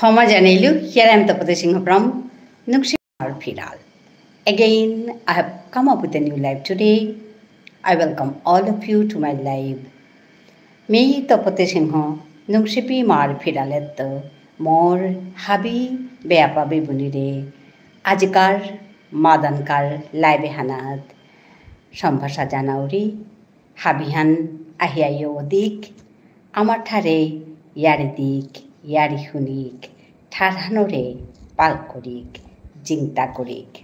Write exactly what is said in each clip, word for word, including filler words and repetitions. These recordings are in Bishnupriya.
ক্ষমা জানাইলু, here I am Tapati Singha from Nungshipi Mar Phiral. Again, I have come up with a new live today. I welcome all of you to my live. মি তপতি সিংহ, নুংশিপি মার ফিরালেত্ত মোর হাবি বেয়াপা বেবুনিরে আজিকার মাদানকার live এহানাত সম্ভাষা জানাউরি। হাবিহান আহিয়া য়ৌ দিক, আমার ঠারে য়ারি দিক, য়ারি হুনিক, ঠারহানরে পাল করিক, জিংতা করিক।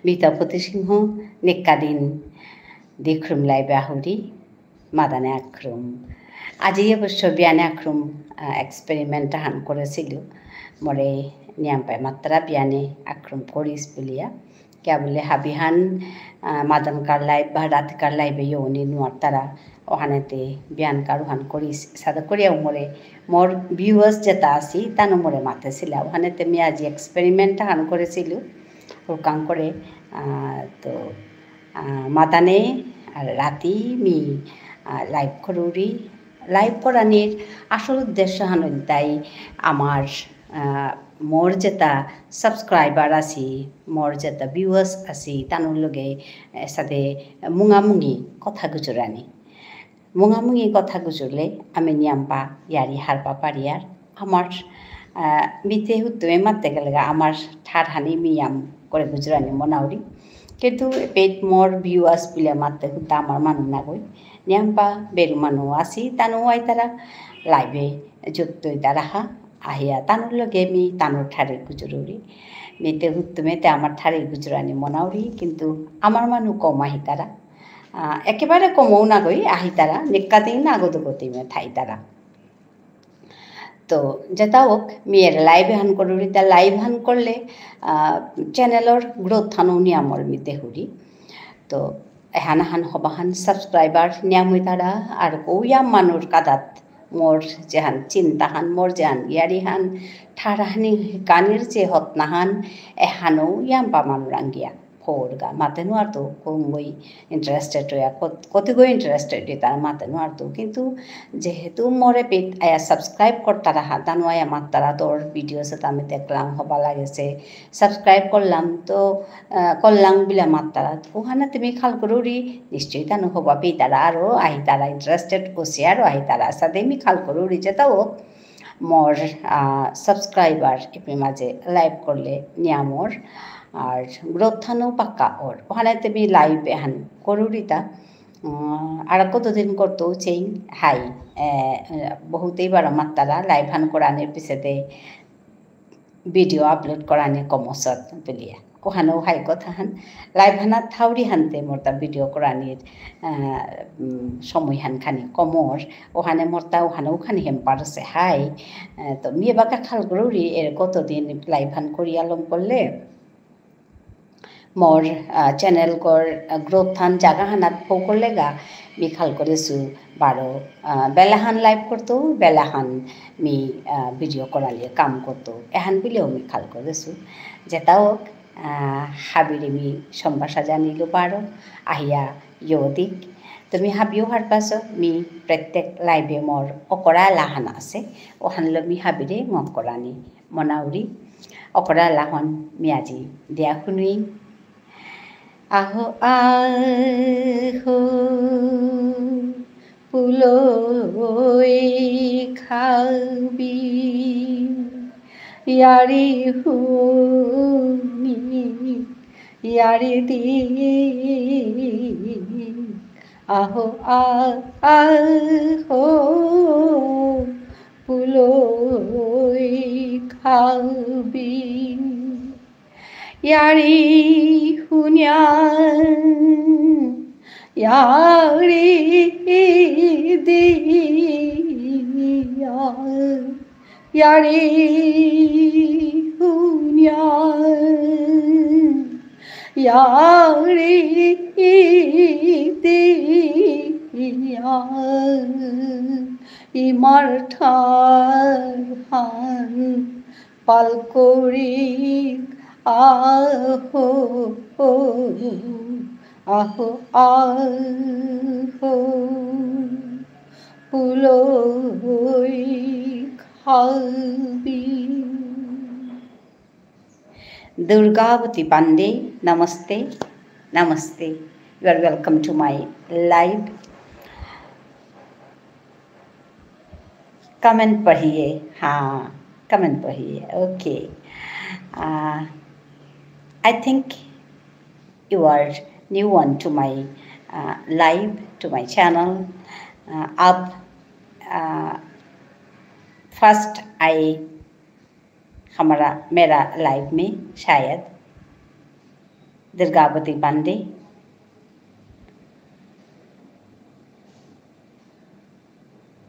মি তপতি সিংহ, নিকাদিন দিখরুম live এ আহুরি, মাদানে আখরুম। আজি অবশ্য বিয়ানে আখরুম, আহ, experiment আহান করেসিলু। মোরে নিয়ামপাই মাত্তারা বিয়ানে আখরুম করিস বুলিয়া। কিয়া বুলে হাবিহান, আহ, মাদানকার live বা রাতিকার live এ য়ৌনি নুয়ারতারা, অহানেতে বিয়ানকার অহান করিস, সাদে করিয়া মোরে, মোর viewers যেতা আসি, তানু মোরে মাতেসিলা। অহানেতে মি আজি experiment আহান করেসিলু, হুরকাং করে, আহ, তো, আহ, মাদানে, আর রাতি মি, আহ, live করুরি, live করানির আসল উদ্দেশ্য হান ইলতাই আমার, আহ, মোর যেতা subscriber আসি, মোর যেতা viewers আসি, তানুর লগে, এ, সাদে মুঙামুঙি কথা গুজরানি। মুঙামুঙি কথা গুজরলে আমি নিয়ামপা য়ারি হারপা পারিয়ার। আমার, আহ, মিতে হুতুমে মাতে গেলেগা আমার ঠারহানি মিয়াম করে গুজরানি মনাউরি। কিন্তু পেট মোর viewers বুলে মাতে হুতা আমার মানু নাগই। নিয়ামপা বেরু মানু আসি, তানু আইতারা live এ যুক্ত ইতারা হা, আহিয়া তানুর লগে মি তানুর ঠারে গুজরুরি। মিতে হুতুমে তে আমার ঠারে গুজরানি মনাউরি, কিন্তু আমার মানু কম আহিতারা। আহ, একেবারে কমও নাগই, আহিতারা, নিকাদিন আগদগতিমে থাইতারা। তো, যেতা হোক, মি এরে live হান করুরি, তা live হান করলে, আহ, channel র growth হানও নিয়ামর মি দেহুরি। তো, এহান হান হবাহান subscriber নিয়াম হইতারা, আর কৌয়া মানুর কাদাত মোর যেহান চিন্তাহান, মোর যেহান ইয়ারিহান, ঠারহানি কানির যে হতনাহান, এহানও ইয়াম্পা মানুরাং গিয়া ফোরগা। মাতে নুয়ারতৌ, কমগই interested হইয়া, কত-, কতিগই interested হইয়া তারা মাতে নুয়ারতৌ। কিন্তু যেহেতু মোরে পেট আয়া subscribe করতারা হা, তানু আয়া মাত্তারা তোর videos এতা আমি দেখলাম, হবা লাগেসে, subscribe করলাম, তো, আহ, করলাম বিলা মাত্তারা। অহানে তুমি খাল করুরি, নিশ্চয়ই তানু হবা পেইতারা আরো আহিতারা, interested অসি আরো আহিতারা। সাদে মি খাল করুরি যেতা হোক, মোর, আহ, subscriber এপি মাঝে live করলে নিয়ামর, আর growth হানও পাক্কা অর। অহানে তুমি live এহান করুরিতা, উম, আর কতদিন করতৌ চেইং, হাই, এ, এ, বহুতেই বারো মাত্তারা live হান করানির পিছেতে video upload করানি কমসত বুলিয়া। অহানও হাই কথাহান, live হানাত থাউরি হানতে মোরতা video করানির, আহ, উম, সময়হান খানি কমর, অহানে মোরতা অহানও খানি hamper অসে হাই। আহ, তো মি এবাকা খাল করুরি এরে কতদিন live হান করিয়া লম করলে, মোর, আহ, channel গর, আহ, growth হান জাগা হানাত ফো করলেগা, মি খাল করেসু বারো, আহ, বেলাহান live করতৌ, বেলাহান মি, আহ, video করালিয়া কাম করতৌ। এহান বুলিও মি খাল করেসু। যেতা হোক, আহ, হাবিরে মি সম্ভাষা জানিলু বারো, আহিয়া য়ৌ দিক। তুমি হাবিও হারপাসো, মি প্রত্যেক live এ মোর অকরা লাহান আসে, অহানলো মি হাবিরে ঙক করানি মনাউরি। অকরা লাহান মি আজি দিয়া হুনুই। আহো, আহো, পুলই খাবি, য়ারি হুনি, য়ারি দি। আহো, আ-, আহো, পুলই খাবি। য়ারি হুনিয়া, য়ারি দিয়া, য়ারি হুনিয়া, য়ারি দিয়া, ইমার ঠারহান পাল করিক আহো, আহো, আহো, পুলই Hobby. Durgavati Pandey, namaste. Namaste. You are welcome to my live. Comment पढ़िए, हाँ, comment पढ़िए, okay. Uh, I think you are new one to my, uh, live, to my channel. Uh, आप, uh, first आए हमारा, मेरा live में शायद, दुर्गावती पांडे।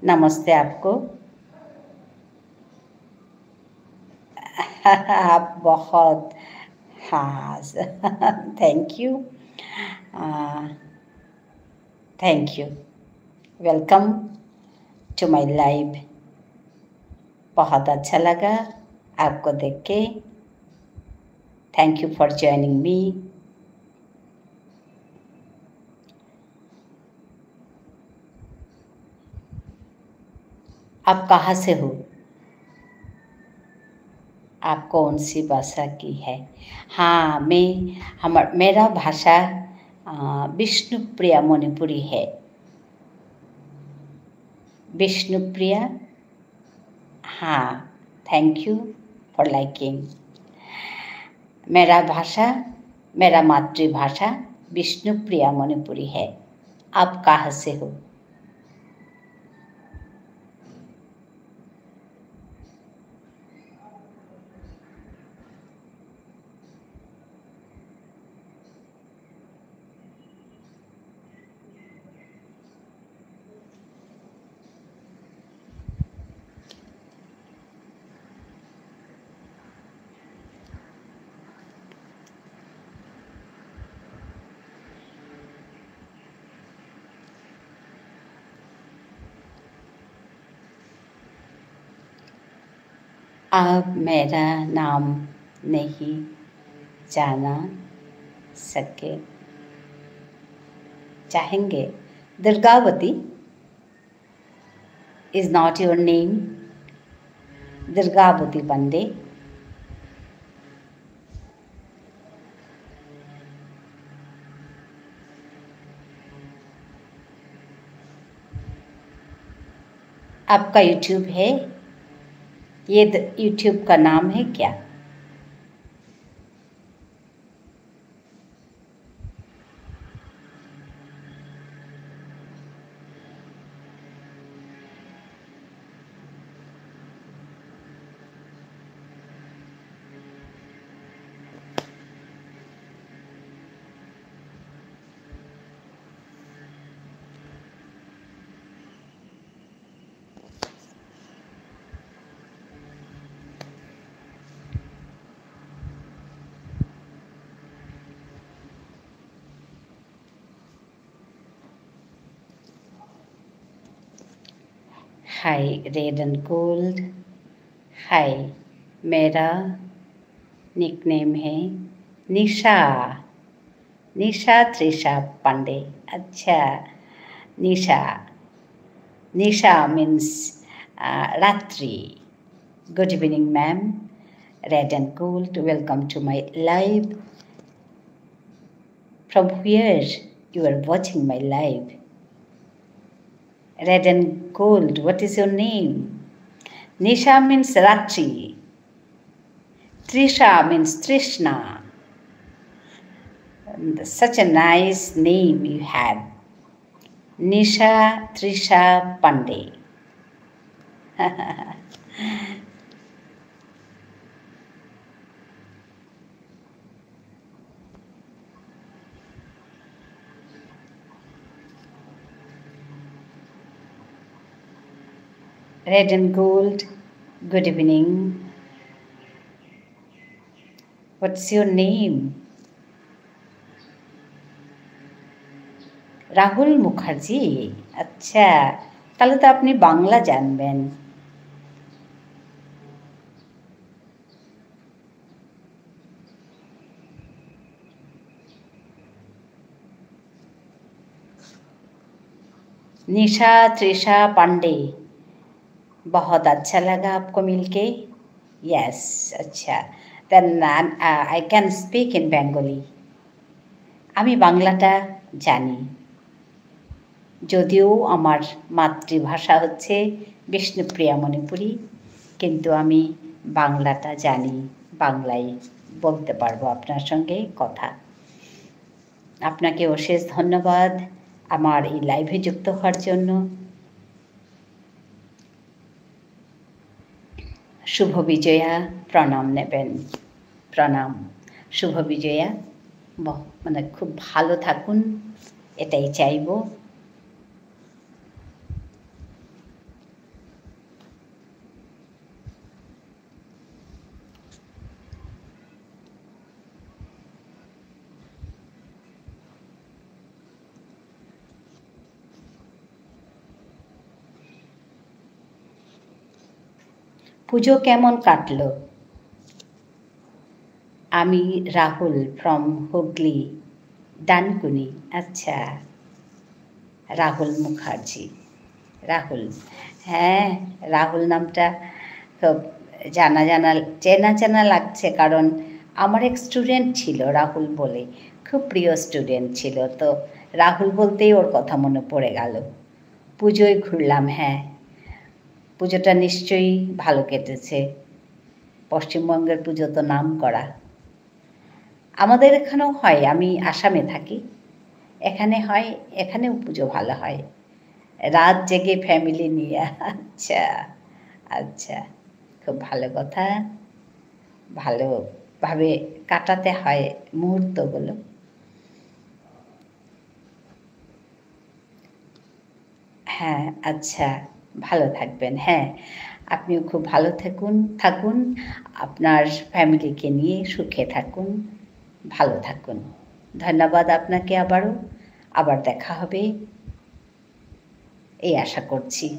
नमस्ते आपको। आप बहुत, हाँ, thank you। Uh, thank you। Welcome to my live। बहुत अच्छा लगा आपको देख के। Thank you for joining me। आप कहाँ से हो? आप कौन सी भाषा की है? हाँ, मैं, हमर, मेरा भाषा, अ, विष्णुप्रिया मणिपुरी है। विष्णुप्रिया, हाँ, thank you for liking। मेरा भाषा, मेरा मातृभाषा विष्णुप्रिया मणिपुरी है। आप कहाँ से हो? आप मेरा नाम नहीं जाना सके, चाहेंगे? Durgavati is not your name? Durgavati पांडे। आपका YouTube है? ये द-, YouTube का नाम है क्या? Hi, Red and Gold। Hi, मेरा nickname है निशा। निशा त्रिशा पांडे। अच्छा, निशा। निशा means, uh, रात्रि। Good evening, ma'am। Red and Gold, welcome to my live। From where you are watching my live? Red and Gold, what is your name? Nisha means Ratri. Trisha means Trishna. And such a nice name you have. Nisha Trisha Pandey. Red and Gold, good evening. What's your name? Rahul মুখার্জি। আচ্ছা, তাহলে তো আপনি বাংলা জানবেন। Nisha Trisha Pandey, बहुत अच्छा लगा आपको मिलके। Yes, अच्छा। Then, uh, I can speak in Bengali. আমি বাংলাটা জানি, যদিও আমার মাতৃভাষা হচ্ছে বিষ্ণুপ্রিয়া মণিপুরী, কিন্তু আমি বাংলাটা জানি, বাংলায় বলতে পারবো আপনার সঙ্গে কথা। আপনাকে অশেষ ধন্যবাদ আমার এই live-এ যুক্ত হওয়ার জন্য। শুভ বিজয়া, প্রণাম নেবেন। প্রণাম। শুভ বিজয়া, ব-, মানে, খুব ভালো থাকুন, এটাই চাইবো। পুজো কেমন কাটলো? আমি রাহুল from হুগলি, ডানকুনি। আচ্ছা, রাহুল মুখার্জি, রাহুল। হ্যাঁ, রাহুল নামটা খুব জানা জানা, চেনা চেনা লাগছে, কারণ আমার এক student ছিল রাহুল বলে, খুব প্রিয় student ছিল। তো রাহুল বলতেই ওর কথা মনে পড়ে গেল। পুজোয় ঘুরলাম, হ্যাঁ। পুজোটা নিশ্চয়ই ভালো কেটেছে। পশ্চিমবঙ্গের পুজো তো নাম করা। আমাদের এখানেও হয়, আমি আসামে থাকি। এখানে হয়, এখানেও পুজো ভালো হয়। রাত জেগে family নিয়ে। আচ্ছা, আচ্ছা, খুব ভালো কথা। ভালোভাবে কাটাতে হয় মুহূর্তগুলো। হ্যাঁ, আচ্ছা, ভালো থাকবেন। হ্যাঁ, আপনিও খুব ভালো থাকুন, থাকুন। আপনার family-কে নিয়ে সুখে থাকুন, ভালো থাকুন। ধন্যবাদ আপনাকে আবারও। আবার দেখা হবে, এই আশা করছি।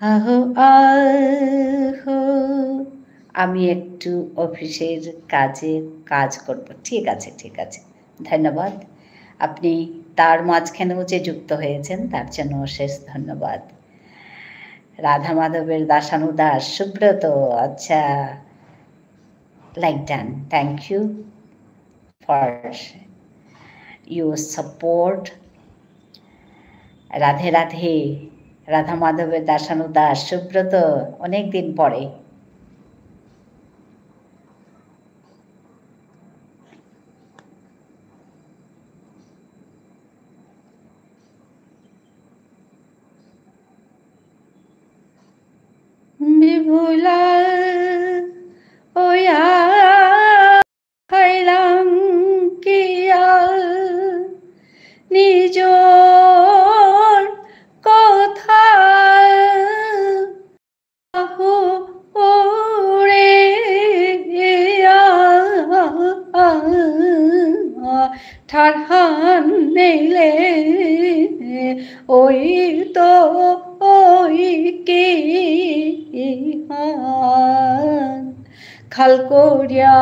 আহো, আহো, আমি একটু অফিসের কাজে কাজ করব। ঠিক আছে, ঠিক আছে। ধন্যবাদ। আপনি তার মাঝখানেও যে যুক্ত হয়েছেন, তার জন্য অশেষ ধন্যবাদ। রাধা মাধবের দাসানুদাস, সুব্রত, আচ্ছা। Like done. Thank you for your support. Radhe রাধে, রাধা মাধবের দাসানুদাস, সুব্রত, অনেকদিন পরে। বিভুলা ওয়া খাইলাম কিয়া নিজর কথা হুরে ঠারহান নেইলে ওই তো ওই কি হান খাল করিয়া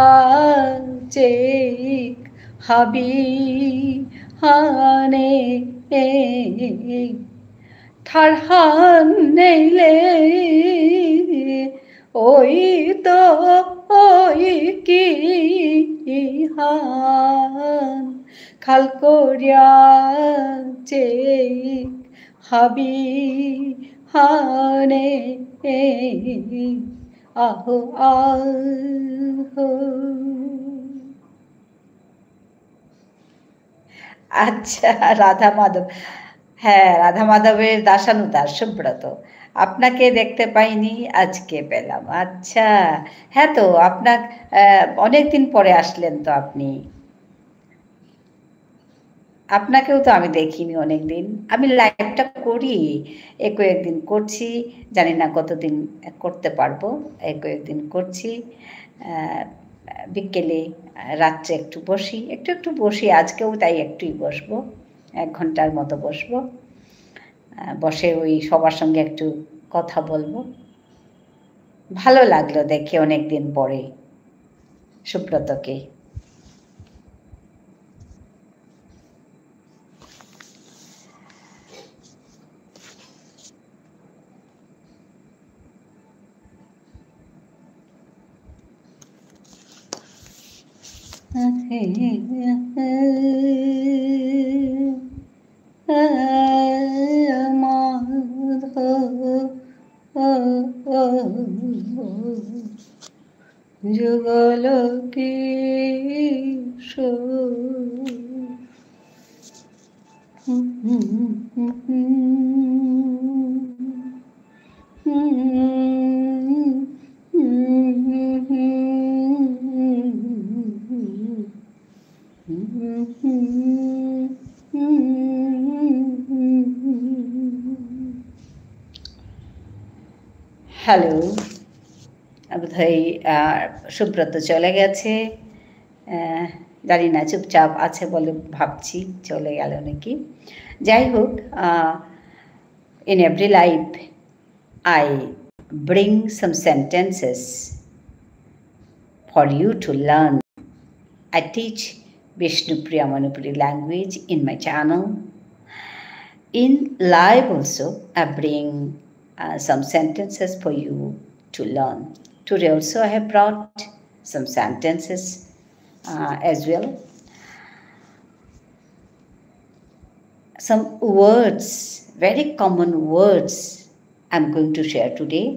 চেক হাবি হানে ঠারহান নেইলে ওই তো ওই কি হান খাল করিয়া চেক হাবি হানে আহো আহো। আচ্ছা, রাধা মাধব। হ্যাঁ, রাধা মাধবের দাসানুদাস সুব্রত। আপনাকে দেখতে পাইনি, আজকে পেলাম। আচ্ছা, হ্যাঁ তো, আপনার, আহ, অনেকদিন পরে আসলেন তো আপনি। আপনাকেও তো আমি দেখিনি অনেকদিন। আমি live-টা করি, এ কয়েকদিন করছি, জানি না কতদিন করতে পারবো, এ কয়েকদিন করছি। আহ, বিকেলে, আহ, রাত্রে একটু বসি, একটু একটু বসি, আজকেও তাই একটুই বসবো, এক ঘন্টার মতো বসবো। আহ, বসে ওই সবার সঙ্গে একটু কথা বলবো। ভালো লাগলো দেখে অনেকদিন পরে সুব্রতকে। যুগল কিশোর। Hello. বোধহয়, আহ, সুব্রত চলে গেছে। আহ, জানি না, চুপচাপ আছে বলে ভাবছি, চলে গেল নাকি। যাই হোক, আহ, in every life, I bring some sentences for you to learn. I teach Bishnupriya Manipuri language in my channel. In live also, I bring, uh, some sentences for you to learn. Today also, I have brought some sentences, uh, as well. Some words, very common words I'm going to share today.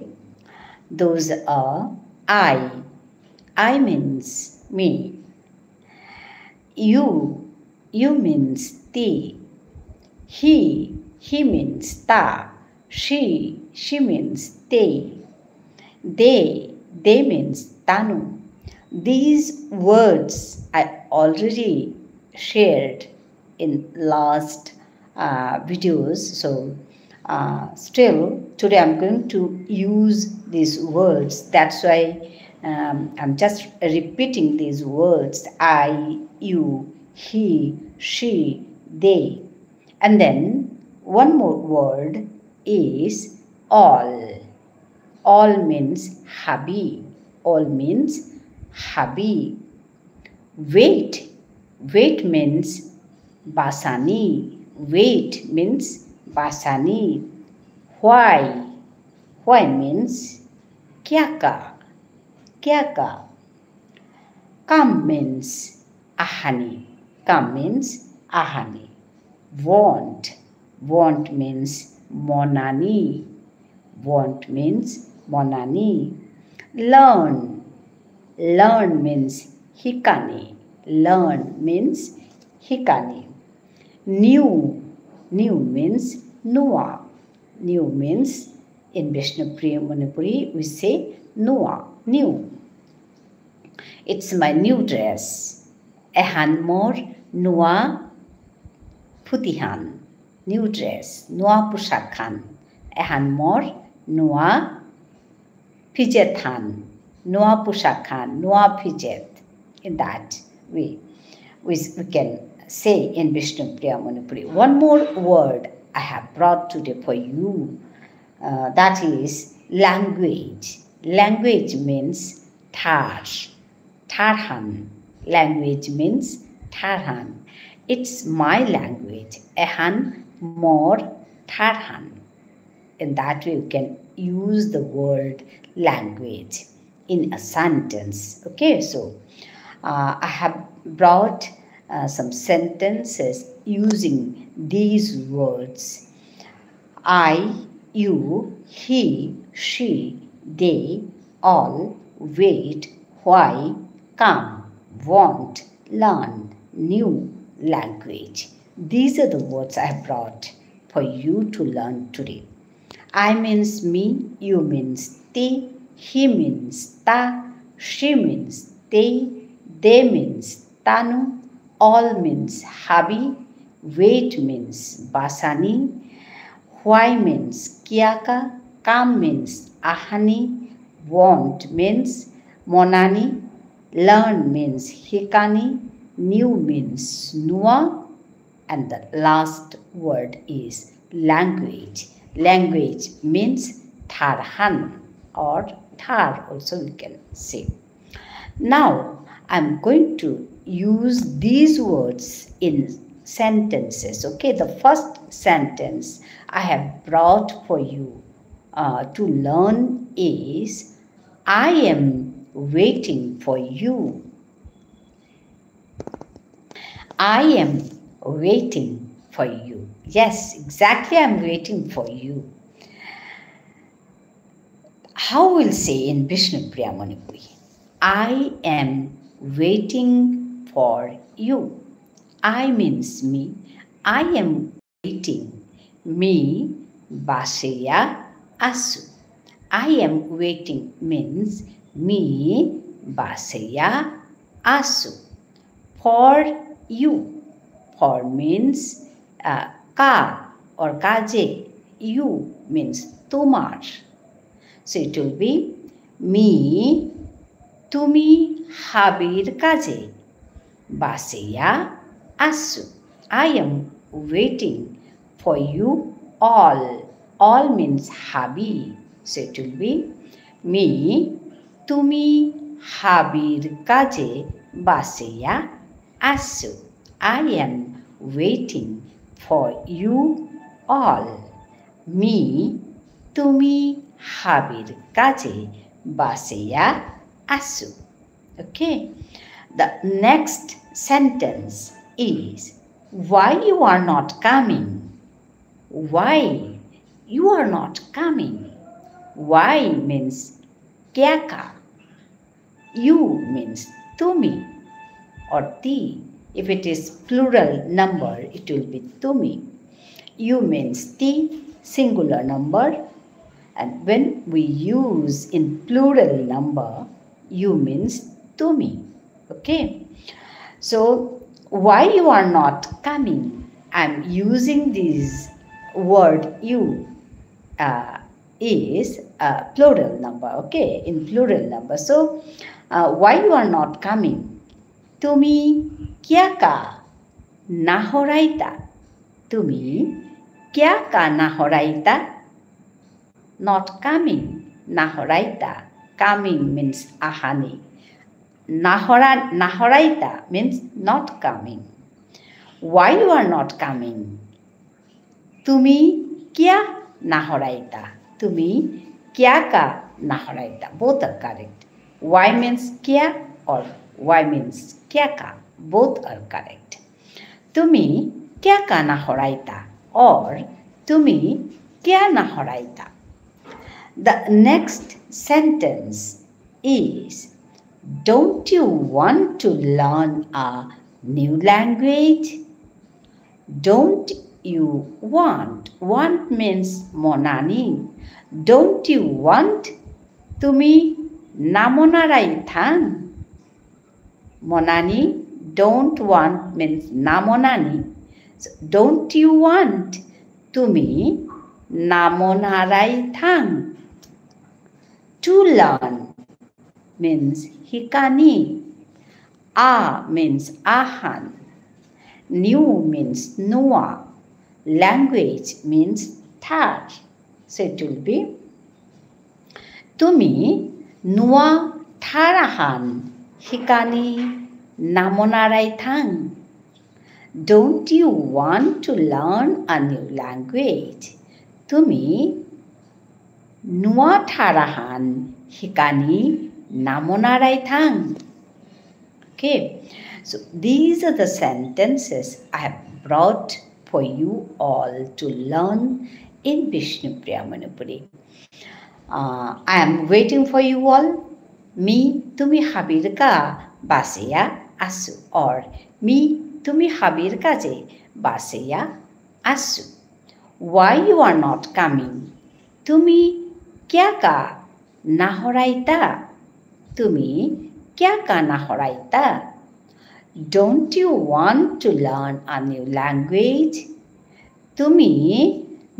Those are I. I means me. You. You means তি. He. He means তা. She. She means তেই. They. They means Tanu. These words I already shared in last, uh, videos. So, uh, still, today I'm going to use these words. That's why, um, I'm just repeating these words. I, you, he, she, they. And then one more word is all. All means হাবি. All means হাবি. Wait. Wait means Bhashani. Wait means Bhashani. Why? Why means কিয়াকা. কিয়াকা. Come means আহানি. Come means আহানি. Want. Want means মনানি. Want means মনানি. Learn. Learn means হিকানি. Learn means হিকানি. New. New means নুয়া. New means, in Bishnupriya Manipuri, we say নুয়া, new. It's my new dress. এহান মোর নুয়া ফুতিহান, new dress, নুয়া পোশাকহান। এহান মোর নুয়া ফিজেতহান, নুয়া পোশাকহান, নুয়া ফিজেত। In that way, we, we can say in Bishnupriya Manipuri. One more word I have brought today for you, uh, that is language. Language means ঠার, ঠারহান। Language means ঠারহান। It's my language. এহান মোর ঠারহান। In that way, you can use the word language in a sentence. Okay, so, uh, I have brought, uh, some sentences using these words. I, you, he, she, they, all, wait, why, come, want, learn, new, language. These are the words I have brought for you to learn today. I means me, you means তি, he means তা, she means তেই, they means Tanu, all means হাবি, wait means Bhashani, why means কিয়াকা, come means আহানি, want means মনানি, learn means হিকানি, new means নুয়া, and the last word is language. Language means ঠারহান or ঠার also we can say. Now, I'm going to use these words in sentences. Okay, the first sentence I have brought for you uh, to learn is, I am waiting for you. I am waiting for you. Yes, exactly, I'm waiting for you. How we'll say in Bishnupriya Manipuri? I am waiting for you. I means me. I am waiting. Me বাসেয়া আসু. I am waiting means me বাসেয়া আসু. For you. For means uh, কা or কাজে. You means তোমার. So it will be me তুমি হাবির কাজে বাসেয়া আসু. I am waiting for you all. All means হাবি. So it will be me তুমি হাবির কাজে বাসেয়া আসু. I am waiting for you all. Me তুমি হাবির কাজে বাসেয়া আসু. Okay. The next sentence is, why you are not coming? Why you are not coming? Why means কিয়া কা. You means তুমি or তি. If it is plural number, it will be তুমি. You means তি, singular number. And when we use in plural number, you means তুমি. Okay. So, why you are not coming? I'm using this word you uh, is a plural number, okay, in plural number. So, uh, why you are not coming? তুমি কিয়া কা নাহরাইতা? তুমি কিয়া কা নাহরাইতা? Not coming, নাহরাইতা. Coming means আহানি. নাহরা নাহরাইতা means not coming. Why you are not coming? তুমি কিয়া নাহরাইতা? তুমি কিয়া কা নাহরাইতা? Both are correct. Why means কিয়া or why means কিয়া কা? Both are correct. তুমি কিয়া কা নাহরাইতা? Or তুমি কিয়া নাহরাইতা? The next sentence is, don't you want to learn a new language? Don't you want? Want means মনানি. Don't you want? তুমি নামনারাই থাং? মনানি, don't want means নামনানি. So, don't you want? তুমি নামনারাই থাং? To learn means হিকানি. A means Ahan. New means নুয়া. Language means ঠার. So it will be, তুমি নুয়া ঠার আহান হিকানি নামনারাই থাং? Don't you want to learn a new language? তুমি নুয়া ঠার আহান হিকানি নামনারাই থাং? Okay, so these are the sentences I have brought for you all to learn in Bishnupriya Manipuri. Uh, I am waiting for you all. Me তুমি হাবির কা বাসেয়া আসু, or মি তুমি হাবির কাজে বাসেয়া আসু. Why you are not coming? তুমি কিয়া কা নাহরাইতা? তুমি কিয়া কা নাহরাইতা? Don't you want to learn a new language? তুমি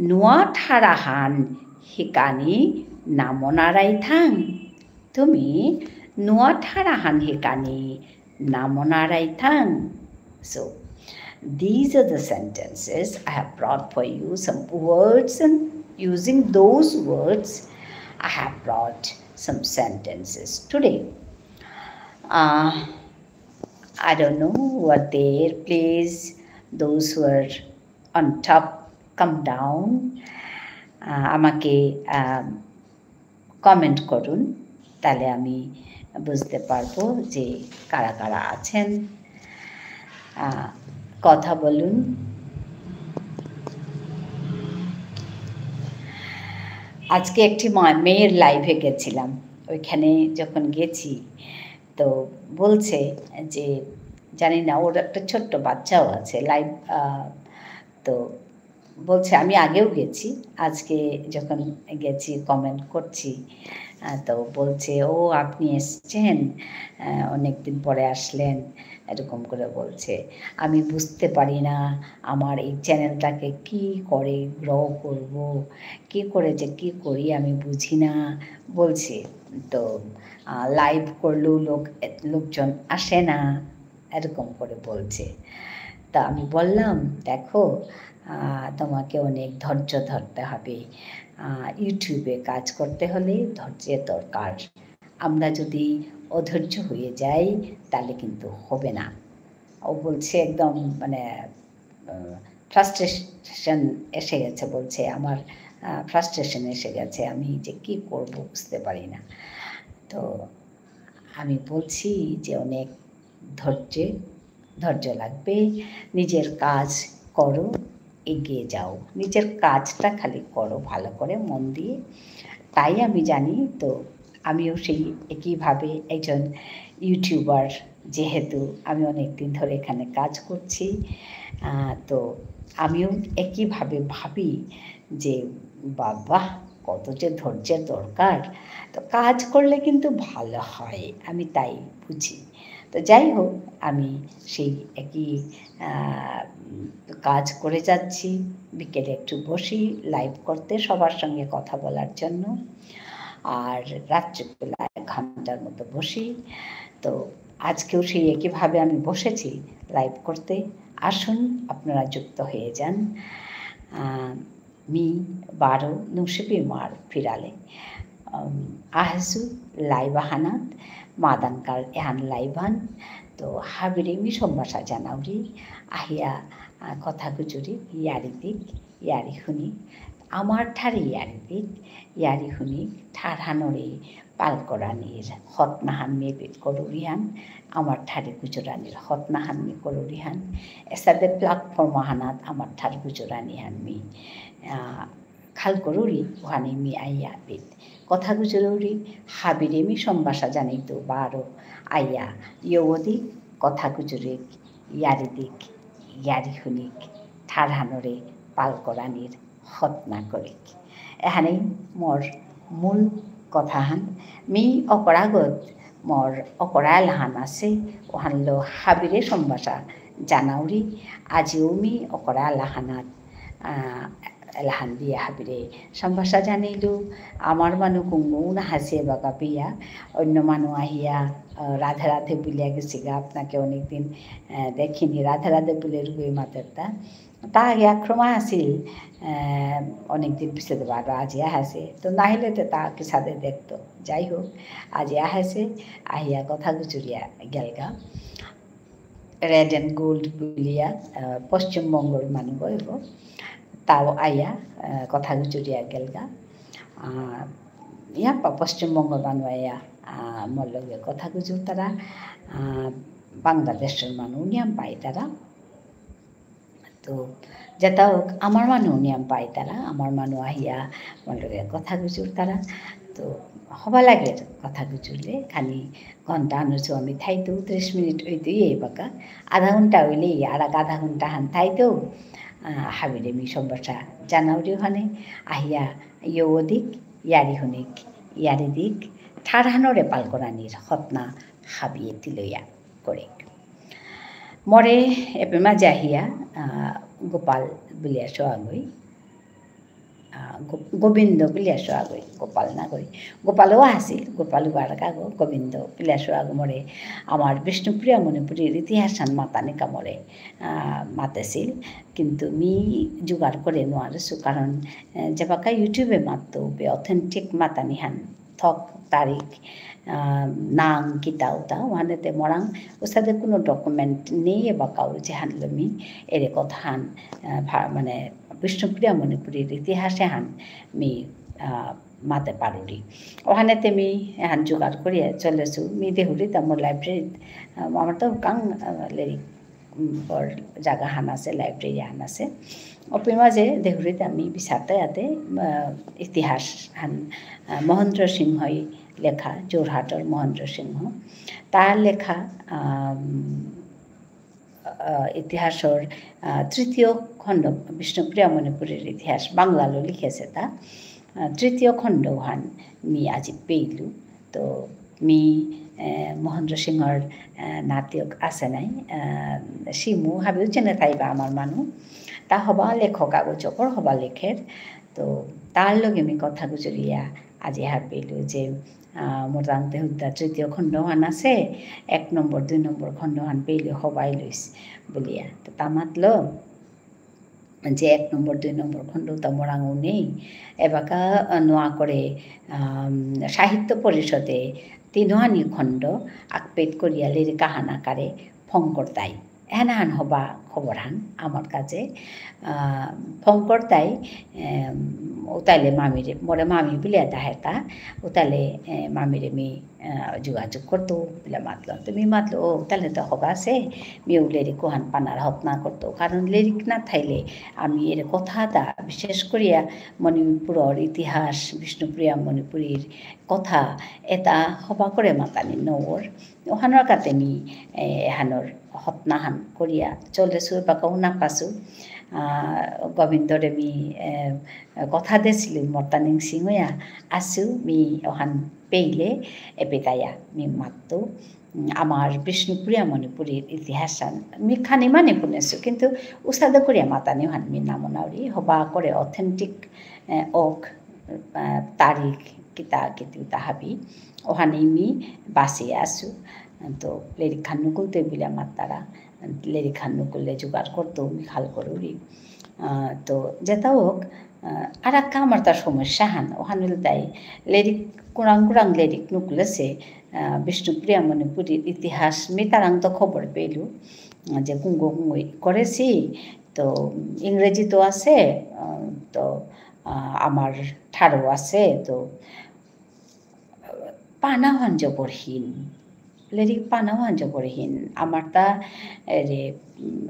নুয়া ঠার আহান হিকানি নামনারাই থাং? তুমি নুয়া ঠার আহান হিকানি নামনারাই থাং? So, these are the sentences I have brought for you, some words, and using those words, I have brought some sentences today. Uh, I don't know who are there. Please, those who are on top, come down. Uh, আমাকে, আহ, comment করুন, তাহলে আমি বুঝতে পারবো যে কারা কারা আছেন। আহ, কথা বলুন। আজকে একটি মা-, মেয়ের live-এ গেছিলাম। ওইখানে যখন গেছি, তো বলছে যে, জানি না, ওর একটা ছোট্ট বাচ্চাও আছে, live, আহ, তো বলছে, "আমি আগেও গেছি, আজকে যখন গেছি comment করছি।" আহ, তো বলছে, "ও, আপনি এসছেন, আহ, অনেকদিন পরে আসলেন," এরকম করে বলছে। "আমি বুঝতে পারি না, আমার এই channel-টাকে কি করে grow করব, কি করে যে কি করি আমি বুঝি না," বলছে। তো, আহ, live করলেও লোক, লোকজন আসে না, এরকম করে বলছে। তা আমি বললাম, "দেখো, আহ, তোমাকে অনেক ধৈর্য ধরতে হবে। আহ, YouTube-এ কাজ করতে হলে ধৈর্যের দরকার। আমরা যদি অধৈর্য হয়ে যাই, তাহলে কিন্তু হবে না।" ও বলছে একদম মানে, আহ, frustration এসে গেছে, বলছে, "আমার, আহ, frustration এসে গেছে, আমি যে কি করব বুঝতে পারি না।" তো আমি বলছি যে অনেক ধৈর্যে, ধৈর্য লাগবে। নিজের কাজ করো, এগিয়ে যাও। নিজের কাজটা খালি করো ভালো করে, মন দিয়ে। তাই আমি জানি, তো আমিও সেই একইভাবে একজন YouTuber, যেহেতু আমি অনেক দিন ধরে এখানে কাজ করছি, আহ, তো আমিও একইভাবে ভাবি যে, "বাবা, কত যে ধৈর্যের দরকার।" তো কাজ করলে কিন্তু ভালো হয়, আমি তাই বুঝি। তো যাই হোক, আমি সেই একই, আহ, কাজ করে যাচ্ছি। বিকেলে একটু বসি live করতে, সবার সঙ্গে কথা বলার জন্য। আর রাত্রিবেলা এক ঘন্টার মতো বসি। তো আজকেও সেই একইভাবে আমি বসেছি live করতে। আসুন, আপনারা যুক্ত হয়ে যান। আহ, মি বারো নুংশিপি মার ফিরালে। উম, আহেসু live আহানাত, মাদানকার এহান live হান। তো হাবিরে মি সম্ভাষা জানাউরি, আহিয়া, আহ, কথা গুজুরি, ইয়ারি দিক, ইয়ারি হুনি, আমার ঠারে ইয়ারি দিক, ইয়ারি হুনি, ঠারহানরে পাল করানির হতনাহান মি এবিত করুরিহান, আমার ঠারে গুজরানির হতনাহান মি করুরিহান, এসাদে platform আহানাত আমার ঠার গুজরানিহান মি, আহ, খাল করুরি, ওহানে মি আইয়া এবিত কথা গুজরুরি, হাবিরে মি সম্ভাষা জানাইতু বারো আইয়া, ইয়ো দিক, কথা গুজুরিক, ইয়ারি দিক, ইয়ারি হুনিক, ঠারহানরে পাল করানির হতনা করিক। এহানেই মোর মূল কথাহান। মি অকরাগত মোর অকরা এলাহান আছে, ওহানলো হাবিরে সম্ভাষা জানাউরি। আজিও মি অকরা এলাহানাত, আহ, এলাহান দিয়া হাবিরে সম্ভাষা জানাইলু। আমার মানু কুঙ্গু না হাসে বাগা পিয়া, অন্য মানু আহিয়া, আহ, রাধে রাধে বুলিয়া গেছিগা, আপনাকে অনেকদিন, আহ, দেখিনি, রাধে রাধে বুলের গই মাতেরতা। তা আগে আক্রমা আসিল, আহ, অনেকদিন পিছে তো বারো আজি আহেসে। তো নাহিলে তো তা কিসাদে দেখতো। যাই হোক, আজি আহেসে, আহিয়া কথা গুজুরিয়া গেলগা। Red and Gold বুলিয়া, আহ, পশ্চিমবঙ্গর মানু গইব। তাও আইয়া, আহ, কথা গুজুরিয়া গেলগা। আহ, ইয়াপা পশ্চিমবঙ্গর মানু আইয়া, আহ, মোর লগে কথা গুজুরতারা, আহ, বাংলাদেশর মানু নিয়াম পাইতারা। তো, যেতা হোক, আমার মানু নিয়াম পাইতারা, আমার মানু আহিয়া, মোর লগে কথা গুজুরতারা। তো, হবা লাগের কথা গুজুরলে, খানি ঘন্টা অনুসু আমি থাইতু, ত্রিশ মিনিট হইতু ইয়ে বাকা, আধা ঘন্টা হইলে ইয়ে, আর এক আধা ঘন্টা হান থাইতু, আহ, হাবিরে মি সম্ভাষা জানাউরি ওহানে, আহিয়া, ইয়ো দিক, ইয়ারি হুনিক, ইয়ারি দিক, ঠারহানরে পাল করানির হতনা হাবিয়ে তিলয়া করেক। মোরে এপেমা জাহিয়া, আহ, গোপাল বুলিয়া সোয়াগই, আহ, গো-, গোবিন্দ বুলিয়া সোয়াগই, গোপাল না গই। গোপালও আসিল, গোপাল গারকাগো, গোবিন্দ বুলিয়া সোয়াগো মোরে আমার বিষ্ণুপ্রিয়া মণিপুরীর ইতিহাসহান মাতানিকা মোরে, আহ, মাতেসিল। কিন্তু মি জোগাড় করে নোয়ারেসু, কারণ, আহ, যেবাকা YouTube-এ মাততো, বে authentic মাতানিহান থক তারিখ, আহ, নাং কিতা উতা, ওহানেতে মোরাং উসাদে কোনো document নেই এবাকাও যেহানলো মি এরে কথাহান, আহ, ভা-, মানে, বিষ্ণুপ্রিয়া মণিপুরীর ইতিহাস এহান মি, আহ, মাতে পারুরি। ওহানেতে মি এহান জোগাড় করিয়া চলেসু, মি দেহুরি তা মোর library, আহ, আমার তো কাং, আহ, লেরিক উম, বর জাগাহান আছে, library হান আছে। অপির মাঝে দেহুরিতে আমি বিচারতে ইয়াতে, আহ, ইতিহাস হান, আহ, মহেন্দ্র সিংহই লেখা, যোরহাটর মহেন্দ্র সিংহ। তার লেখা, আম, আহ, ইতিহাসর, আহ, তৃতীয় খণ্ড, বিষ্ণুপ্রিয়া মণিপুরীর ইতিহাস বাংলালো লিখেছে তা। আহ, তৃতীয় খণ্ডহান মি আজি পেইলু। তো মি, এ, মহেন্দ্র সিংহর, এ, নাতিয়ক আছে নাই, এ, শিমু হাবিও চেনে থাইবা আমার মানু। তা হবা লেখক আগো চকর হবা লেখের। তো তার লগে মি কথা গুজরিয়া আজি হাবিলু যে, আ, মোর তাংতে হুদ্দা তৃতীয় খণ্ডহান আছে, এক নম্বর, দুই নম্বর খণ্ডহান পেইলে হবাই লইস বুলিয়া। তো তা মাতলো, যে এক নম্বর, দুই নম্বর খণ্ড তা মোরাঙও নেই। এবাকা, আহ, নোয়া করে, আম, সাহিত্য পরিষদে তিনহানি খণ্ড আকপেট করিয়া লেরিক আহান আকারে ফঙ করতাই। এহানাহান হবা খবরহান আমার কাছে। আহ, ফঙ করতাই, এম, উতাইলে মামিরে, মোরে মামি বুলিয়া দাহেতা, উতাইলে, এ, মামিরে মি আহ, যোগাযোগ করতো, বুলে মাতলো। তো মি মাতলো, "ও, তাহলে তো হবা আছে, মি ও লেরিক ওহান পানার হতনা করতো।" কারণ লেরিক না থাইলে আমি এর কথা এতা, বিশেষ করিয়া মণিপুরর ইতিহাস, বিষ্ণুপ্রিয়া মণিপুরীর কথা, এতা হবা করে মাতানি নওর। ওহানর কাতে মি, এ, এহানর হতনাহান করিয়া চলেসু, এবাকাও না পাসু। আহ, গোবিন্দরে মি, এ, কথা দেসিলু, মর্তা নিংসিং হইয়া আসু, মি ওহান পেইলে এপেতায়া মি মাততো। উম, আমার বিষ্ণুপ্রিয়া মণিপুরীর ইতিহাস আন মি খানি মানি পুনেসু, কিন্তু উসাদে করিয়া মাতানি হান মি নামনাউরি, হবা করে authentic, এ, ওক, এ, তারিখ কিতা কিতি উতা হাবি, ওহানি মি বাসি আসু। তো লেরিক খান নুকুলতে বিলা মাতারা, লেরিক খান নুকুলে জোগাড় করতো মি খাল করুরি। আহ, তো যেতা হোক, আহ, আর একটা আমার তার সমস্যা হান, ওহান হইল তাই, লেরিক কুরাং কুরাং লেরিক নুকুলেসে, আহ, বিষ্ণুপ্রিয়া মণিপুরীর ইতিহাস মি তারাং তো খবর পেলু, আহ, যে কুঙ্গ কুঙ্গ করেসি, তো ইংরেজি তো আছে, আহ, তো, আহ, আমার ঠারও আছে, তো পানাহান জবরহীন। লেরিক পানাহান জবরহীন। আমার তা, এ, রে, উম,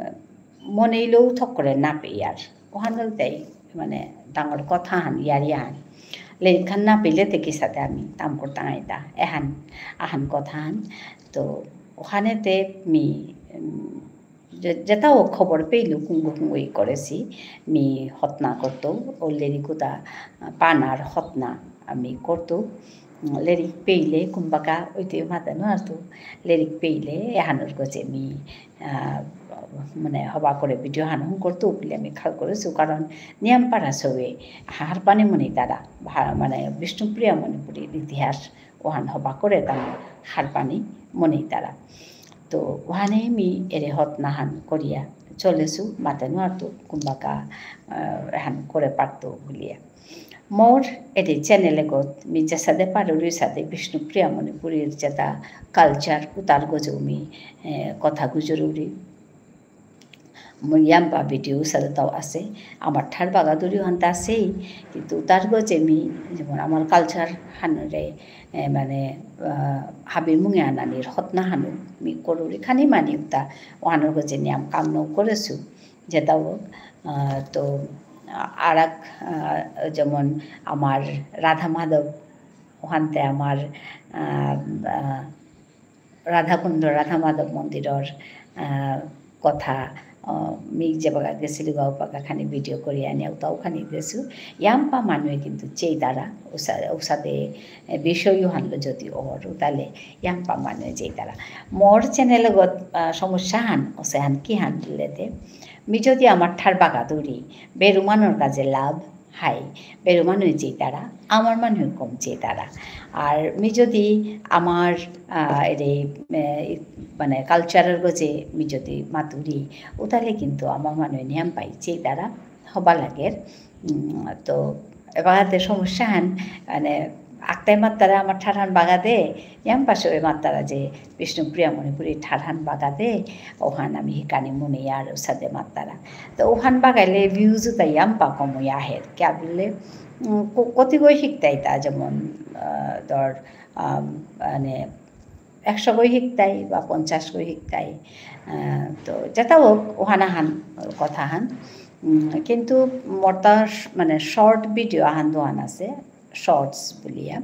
মনেইলেও থক করে না পেয়ার। ওহান বলতে, মানে, ডাঙর কথা হান, ইয়ারি হান। লেরিক খান না পেলে তে কিসাতে আমি তাম করতাম আইতা। এহান, আহান কথা হান। তো, ওহানেতে মি, উম, যে-, যেতাও খবর পেইলু কুঙ্গ কুঙ্গ ই করেসি, মি হতনা করতো, ও লেরিক উতা, আহ, পানার হতনা আমি করতো। উম, লেরিক পেইলে কুম্বাকা ওইতে মাতে নুয়ারতো, লেরিক পেইলে এহানর গজে মি, আহ, মানে হবা করে video হান হুন করতো বুলে আমি খাল করেসু, কারণ নিয়াম পারা সবে হারপানি মনেইতারা, ভা-, মানে বিষ্ণুপ্রিয়া মণিপুরীর ইতিহাস ওহান হবা করে তাম হারপানি মনেইতারা। তো ওহানে মি এরে হতনাহান করিয়া চলেসু, মাতে নুয়ারতো কুম্বাকা, আহ, এহান করে পারতো বুলিয়া। মোর এরে channel এগত মি যেসাদে পারুরি সাদে বিষ্ণুপ্রিয়া মণিপুরীর যেতা culture উতার গজে মি, এ, কথা গুজরুরি। মোর ইয়াম্পা video সাদে তাও আছে। আমার ঠার বাগাদুরি হান তা আছেই, কিন্তু তার গজে মি যেমন আমার culture হানরে, এ, মানে, আহ, হাবির মুঙে আনানির হতনা হানু মি করুরি খানি মানি উতা, ওহানর গজে নিয়াম কাম নৌ করেসু, যেতাও, আহ, তো, আহ, আর এক, আহ, যেমন আমার রাধা মাধব, ওহানতে আমার, আহ, আহ, রাধাকুণ্ড, রাধা মাধব মন্দিরর, আহ, কথা, আহ, মি যেবাকা গেসিলু গাও পাকা খানি video করি আনিয়া উতাও খানি দেসু। ইয়াম্পা মানুয়ে কিন্তু চেইতারা, উসা-, উসাদে, এ, বিষয় হানলো যদি অর, উতালে ইয়াম্পা মানুয়ে চেইতারা। মোর channel গত, আহ, সমস্যা হান, ওসে হান কি হান বুললেতে, মি যদি আমার ঠার বাগাদুরি, বেরু মানুর কাজে লাভ, হাই, বেরু মানুয়ে চেইতারা, আমার মানুয়ে কম চেইতারা। আর মি যদি আমার, আহ, এরে, এ, মানে culture র গজে মি যদি মাতুরি, উতালে কিন্তু আমার মানুয়ে নিয়াম পাই চেইতারা, হবা লাগের। উম, তো এবাকাতে সমস্যা হান, মানে, আকতাই মাত্তারা আমার ঠারহান বাগাদে, নিয়াম পাশে মাত্তারা যে বিষ্ণুপ্রিয়া মণিপুরী ঠারহান বাগাদে, ওহান আমি হিকানি মুনি আর উসাদে মাত্তারা। তো ওহান বাগাইলে views উতা ইয়াম্পা কমই আহের। কিয়া বুললে, উম, ক-, কতিগই হিকতাই তা যেমন, আহ, ধর, আম, মানে, একশো গই হিকতাই বা পঞ্চাশ গই হিকতাই। আহ, তো যেটা হোক, ওহান আহান কথা হান। উম, কিন্তু মোর তা শ-, মানে, short video আহান দুহান আছে, shorts বুলিয়া।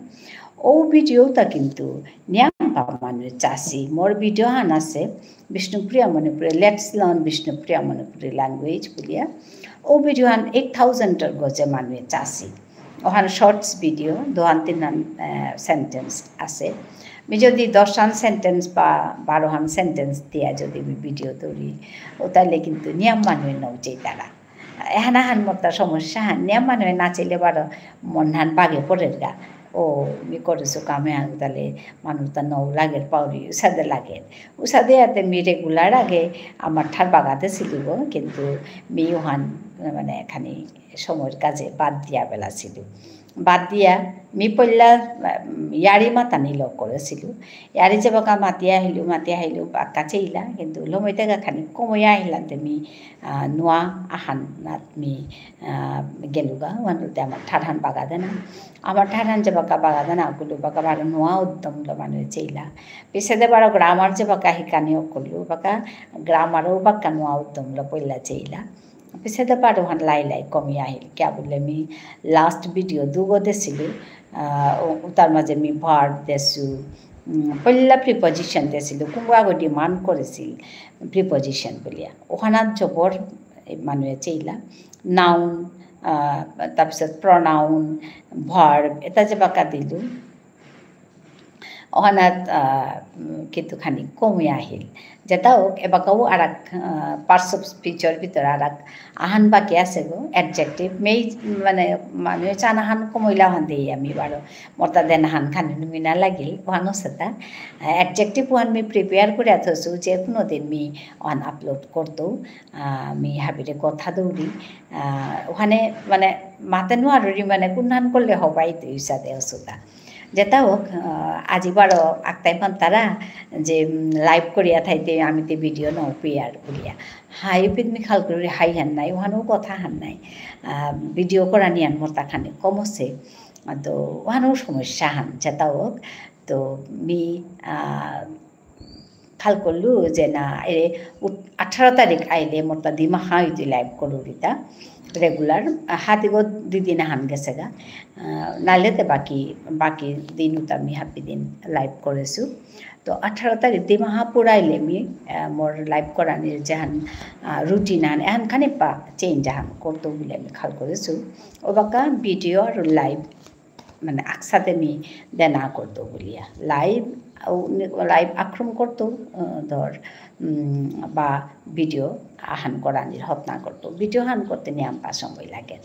ও video তা কিন্তু নিয়াম্পা মানু চাসি। মোর video হান আছে, বিষ্ণুপ্রিয়া Manipuri, Let's Learn Bishnupriya Manipuri Language বুলিয়া। ও video হান eight thousand র গজে মানু চাসি। ওহান shorts video, দুহান তিনহান, আহ, sentence আছে। মি যদি দশহান sentence বা বারোহান sentence দিয়া যদি মি video তৈরি, ও তাহলে কিন্তু নিয়াম মানু নৌ চেইতারা। এহান আহান মোর তা সমস্যা হান, নিয়াম মানু না চেইলে বারো মনহান বাগে পড়ের গা। ও, মি করেসু কামে হান তাহলে মানু তা নৌ লাগের পাউরি, উসাদে লাগের। উসাদে আতে মি regular আগে আমার ঠার বাগাতে সিলিব, কিন্তু মি ওহান, মানে, এখানে সময়র কাজে বাদ দিয়া বেলাসিলু। বাদ দিয়া মি পইলা, উম, ইয়ারি মাতানি ল করেসিলু। ইয়ারি যেবাকা মাতিয়া আহিলু, মাতিয়া আহিলু, বাক্কা চেইলা, কিন্তু লমইতেগা খানি কমইয়া আহিলান্তে মি, আহ, নুয়া আহান নাত মি, আহ, গেলুগা, ওহানতে আমার ঠারহান বাগাদে না। আমার ঠারহান যেবাকা বাগাদে না, ওগুলো বাকা বারো নুয়া উদ্যম ল মানু চেইলা। পিছেদে বারো grammar যেবাকা হিকানি ওগুলো, বাকা grammar ও বাকা নুয়া উদ্যম ল পইলা চেইলা। পিছেদে বারো হান লাই লাই কমি আহিল। কিয়া বুললে মি last video দুগো দেসিলু, আহ, উ-, উতার মাঝে মি verb দেসু, উম, পইলা preposition দেসিলু, কুঙ্গো আগো demand করেসিল preposition বুলিয়া। ওহানাত জবর, এ, মানুয়ে চেইলা। Noun, আহ, তারপিছত pronoun, verb, এটা যেবাকা দিলু, ওহানাত, আহ, উম, কিন্তু খানি কমই আহিল। যেটা হোক, এবাকাও আরাক, আহ, parts of speech র ভিতরে আরাক আহান বাকি আছে গো, adjective। মেই, মানে, মানু চানা হান কমইলা হান দেই আমি বারো। মোর তা দেনা হান খানি নুমিনা লাগিল, ওহানো সেটা। আহ, adjective ওহান মি prepare করে থসু, যে কোনো দিন মি ওহান upload করতো। আহ, মি হাবিরে কথা দৌড়ি। আহ, ওহানে, মানে, মাতে নুয়ারুরি, মানে, কোনহান করলে হবাই তো ইসাদে অসুতা। যেটা হোক, আহ, আজি বারো আকতাই মান্তারা যে, উম, live করিয়া থাইতে আমি তে video নাও পেয়ার করিয়া। হাই পিত মি খাল করি হাই হান নাই, ওহানো কথা হান নাই। আহ, video করা নিয়ান মোর তা খানি কম আছে। তো ওহানো সমস্যা হান, যেটা হোক। তো মি, আহ, খাল করলু যে না, এ, উত-, আঠারো তারিখ আইলে মোর তা দিমাহা হইতে live করলু রিতা। Regular, আহ, হাতিগো দুই দিন আহান গেছে গা। আহ, নাইলে তে বাকি, বাকি দিন উতা মি হাবি দিন live করেসু। তো আঠারো তারিখ দিমাহা পুরাইলে মি, আহ, মোর live করানির যেহান, আহ, routine আহান, এহান খানি পা change আহান করতো বুলে মি খাল করেসু। ও বাকা video আর live মানে, আকসাতে মি দেনা করতো বুলিয়া। Live, আউ, live আক্রম করতো, আহ, ধর, উম, বা video আহান করানির হতনা করতো। Video হান করতে নিয়াম পা সময় লাগে।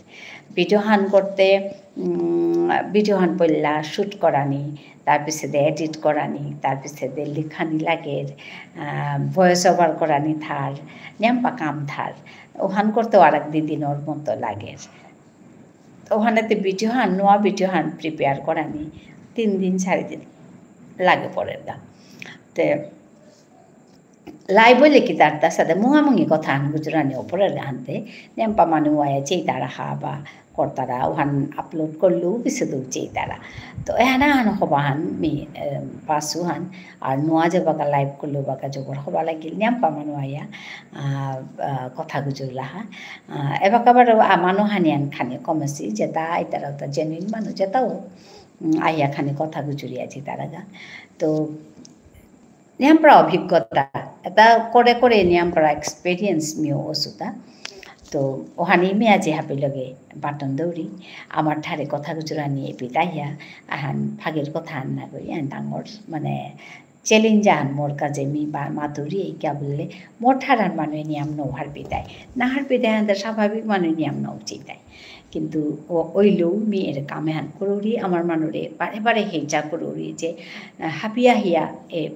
Video হান করতে, উম, video হান পইলা shoot করানি, তার পিছেদে edit করানি, তার পিছেদে লিখানি লাগে, আহ, voice over করানি থার, নিয়াম পা কাম থার। ওহান করতে আর এক দুই দিনর মতো লাগে। ওহানেতে video হান, নুয়া video হান prepare করানি তিন দিন, চারি দিন লাগে পড়ের গা। তে live হইলে কি তার তার সাথে মুহামুহি কথা হান গুজরানি ও পড়ের গা হানতে, নিয়াম পা মানু আয়া চেইতারা হা বা করতারা, ওহান upload করলেও পিছেদেও চেইতারা। তো এহানা হান হবা হান মি, এ, পাসু হান, আর নুয়া যে বাকা live করলেও বাকা জবর হবা লাগিল, নিয়াম পা মানু আয়া, আহ, আহ, কথা গুজরলা হা। আহ, এবাকা বারো, আহ, মানু হানিয়ান খানি কমেসি, যেটা আইতারা ওটা genuine মানু, যেটাও, উম, আইয়া খানি কথা গুজুরি আছে তারা গা। তো, নিয়ামপ্রা অভিজ্ঞতা, এটা করে করে নিয়ামপ্রা experience মিও অসুতা। তো, ওহানি মি আজি হাবি লগে বাটন দৌড়ি, আমার ঠারে কথা গুজুরানি এপিত আইয়া, আহান ফাগের কথা আন না করি, আন ডাঙর, মানে, challenge আহান মোর কাজে মি বা মাতুরি এই কিয়া বুললে, মোর ঠারহান মানু নিয়াম নৌ হারপিতাই। না হারপিতাই আনতে স্বাভাবিক মানু নিয়াম নৌ চিতাই। কিন্তু ও-, ওইলেও মি এর কাম এহান করুরি, আমার মানুরে বারে বারে হেজা করুরি যে, আহ, হাবিয়া হিয়া এ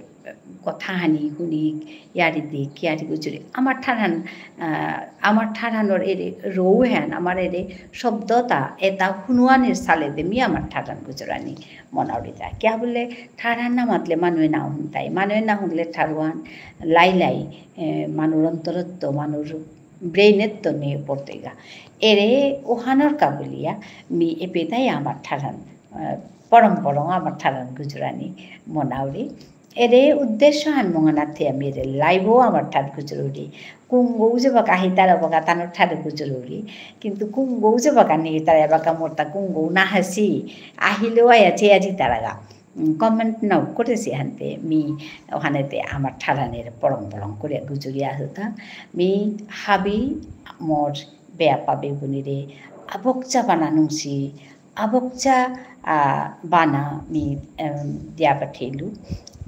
কথা হানি হুনিক, ইয়ারি দিক, ইয়ারি গুজুরি। আমার ঠারহান, আহ, আমার ঠারহানর এরে রৌ হেন, আমার এরে শব্দতা, এতা হুনুয়ানির সালে দে মি আমার ঠারহান গুজুরানি মনাউরিতা। কিয়া বুললে ঠারহান না মাতলে মানুয়ে না হুনতাই। মানুয়ে না হুনলে ঠারহান লাই লাই, এ, মানুর অন্তরত্ব, মানুর brain এত্ত নিয়ে পড়তেগা। এরে ওহানর কা বুলিয়া মি এপেতাই আমার ঠারহান, আহ, পরম পরম আমার ঠারহান গুজুরানি মনাউরি। এরে উদ্দেশ্য হান মহানাথে আমি এরে live ও আমার ঠার গুজরুরি। কুঙ্গৌ যে বাকা হিতারা বাকা তানোর ঠার গুজরুরি। কিন্তু কুঙ্গৌ যে বাকা নি তারা বাকা মোরতা কুঙ্গৌ না হাসি। আহিলেও আয়া চেয়া জিতারাগা। উম, comment নাও করেসি হানতে মি ওহানেতে আমার ঠারহানর পরম পরম করে গুজরিয়া হতা। মি হাবি মোর বেয়াপা বেবুনিরে আবকচা বানা নুংসি আবকচা, আহ, বানা মি, এম, দিয়া পাঠেলু,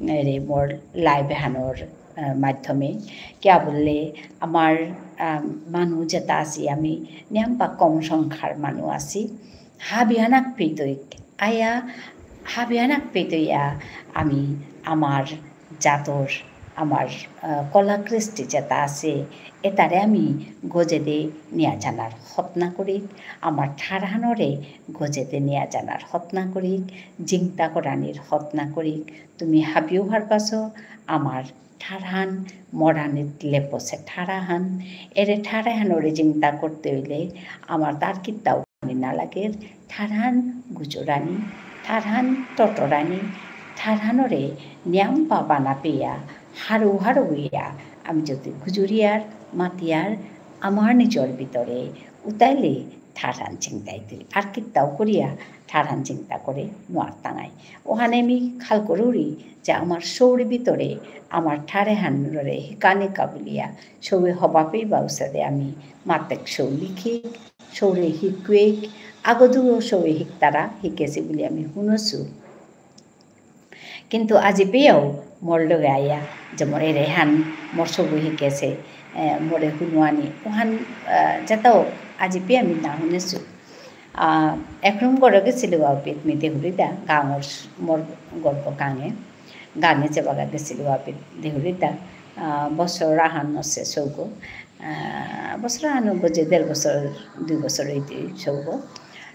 এরে মোর live হানর, আহ, মাধ্যমে। কিয়া বুললে আমার, আহ, মানু যেতা আসি আমি নিয়ামপা কম সংখ্যার মানু আসি। হাবিহানাক পেতৈক, আয়া হাবিহানাক পেতৈয়া আমি আমার জাতর আমার, আহ, কলা কৃষ্টি যেতা আসে, এতারে আমি গজেদে নিয়া জানার হতনা করিক, আমার ঠারহানরে গজেদে নিয়া জানার হতনা করিক, জিংতা করানির হতনা করিক। তুমি হাবিও হারপাসো, আমার ঠারহান মরানিত লেপসে ঠারহান, এরে ঠারহানরে জিংতা করতে হইলে আমার তার কিত্তাও না লাগের, ঠারহান গুজরানি, ঠারহান টটরানি, ঠারহানরে নিয়ামপা বানা পেয়া, হারৌ হারৌ ইয়া, আমি যদি গুজরিয়ার, মাতিয়ার, আমার নিজর ভিতরে উতাইলে ঠারহান জিংতা ইতই। আর কিত্তাও করিয়া ঠারহান জিংতা করে নোয়ারতাঙাই। ওহানে আমি খাল করুরি যে আমার সৌর ভিতরে আমার ঠারহানরে হিকানি কা বুলিয়া সৌয়ে হবা পেইবা উসাদে আমি মাতেক সৌ লিখি, সৌরে হিকুয়েক, আগদুও সৌয়ে হিকতারা, হিকেসি বুলি আমি হুনসু। কিন্তু আজি পেয়াও মোর লগে আয়া, যে মোর এরেহান, মোর সৌয়ে হিকেসে, এ, মোরে হুনুয়ানি, ওহান, এ, যেতাও আজি পেয়া আমি না হুনেসু। আ, একরম গরে গেসিলু আপিত মি দেহুরিতা, গাঙর স-, মোর গরক গাঙে, গাঙে যেবাকা গেসিলু আপিত দেহুরিতা, আ, বসর আহান আসে সৌগ। আহ, বসর আহানর গজে দেড় বসর, দুই বসর ইতই সৌগ।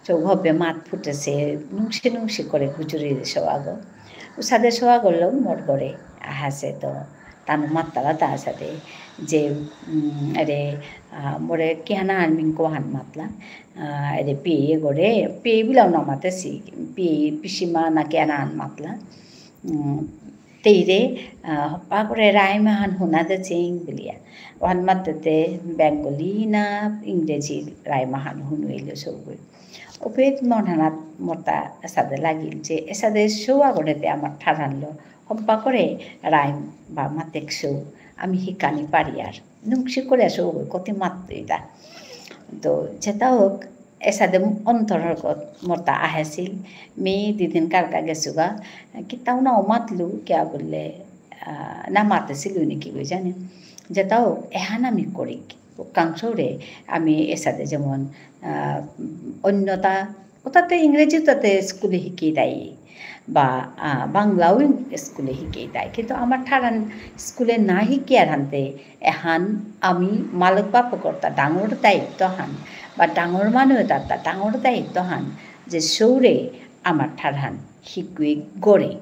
সৌগ হব্বে মাত ফুটেসে, নুংসি নুংসি করে গুজুরি সৌ আগ। উসাদে সৌ আগলো মোর গরে আহাসে তো, তানু মাত্তারা তা আসাদে, যে, উম, এরে, আহ, মোরে কিহান আহান মিংকো আহান মাতলা, আহ, এরে পিয়ে গরে, পিয়ে বিলাও না মাতেসি, পিয়ে পিসিমা না কিহান আহান মাতলা। উম, তেইরে, আহ, হপা করে রাইম আহান হুনা দে চেইং বুলিয়া। ওহান মাতেতে বেঙ্গলি না ইংরেজি রাইম আহান হুনুইল সৌগই। ওপেত মনহানাত মোরতা এসাদে লাগিল যে এসাদে সৌ আগরেতে আমার ঠারহানলো হপা করে রাইম বা মাতেক সৌ আমি হিকানি পারিয়ার। নুংসি করে সৌগই কতি মাততইতা। তো যেতা হোক, এসাদে অন্তরগত মোরতা আহেসিল, মি দিদিন কারকা গেসুগা, কিতাও না মাতলু, কিয়া বুললে, আহ, না মাতেসিলু নেকি গো জানি। যেতাও এহান আমি করিক, কাংসৌরে আমি এসাদে যেমন, আহ, অন্যতা, ওতাতে ইংরেজি তাতে স্কুলে হিকেই দেয়, বা, আহ, বাংলাও স্কুলে হিকেই দেয়। কিন্তু আমার ঠারহান স্কুলে না হিকিয়ার হানতে, এহান আমি মালক বাপকরতা ডাঙর দায়িত্বহান, বা ডাঙর মানু এতারতা ডাঙর দায়িত্বহান, যে সৌরে আমার ঠারহান হিকুয়েক গরে,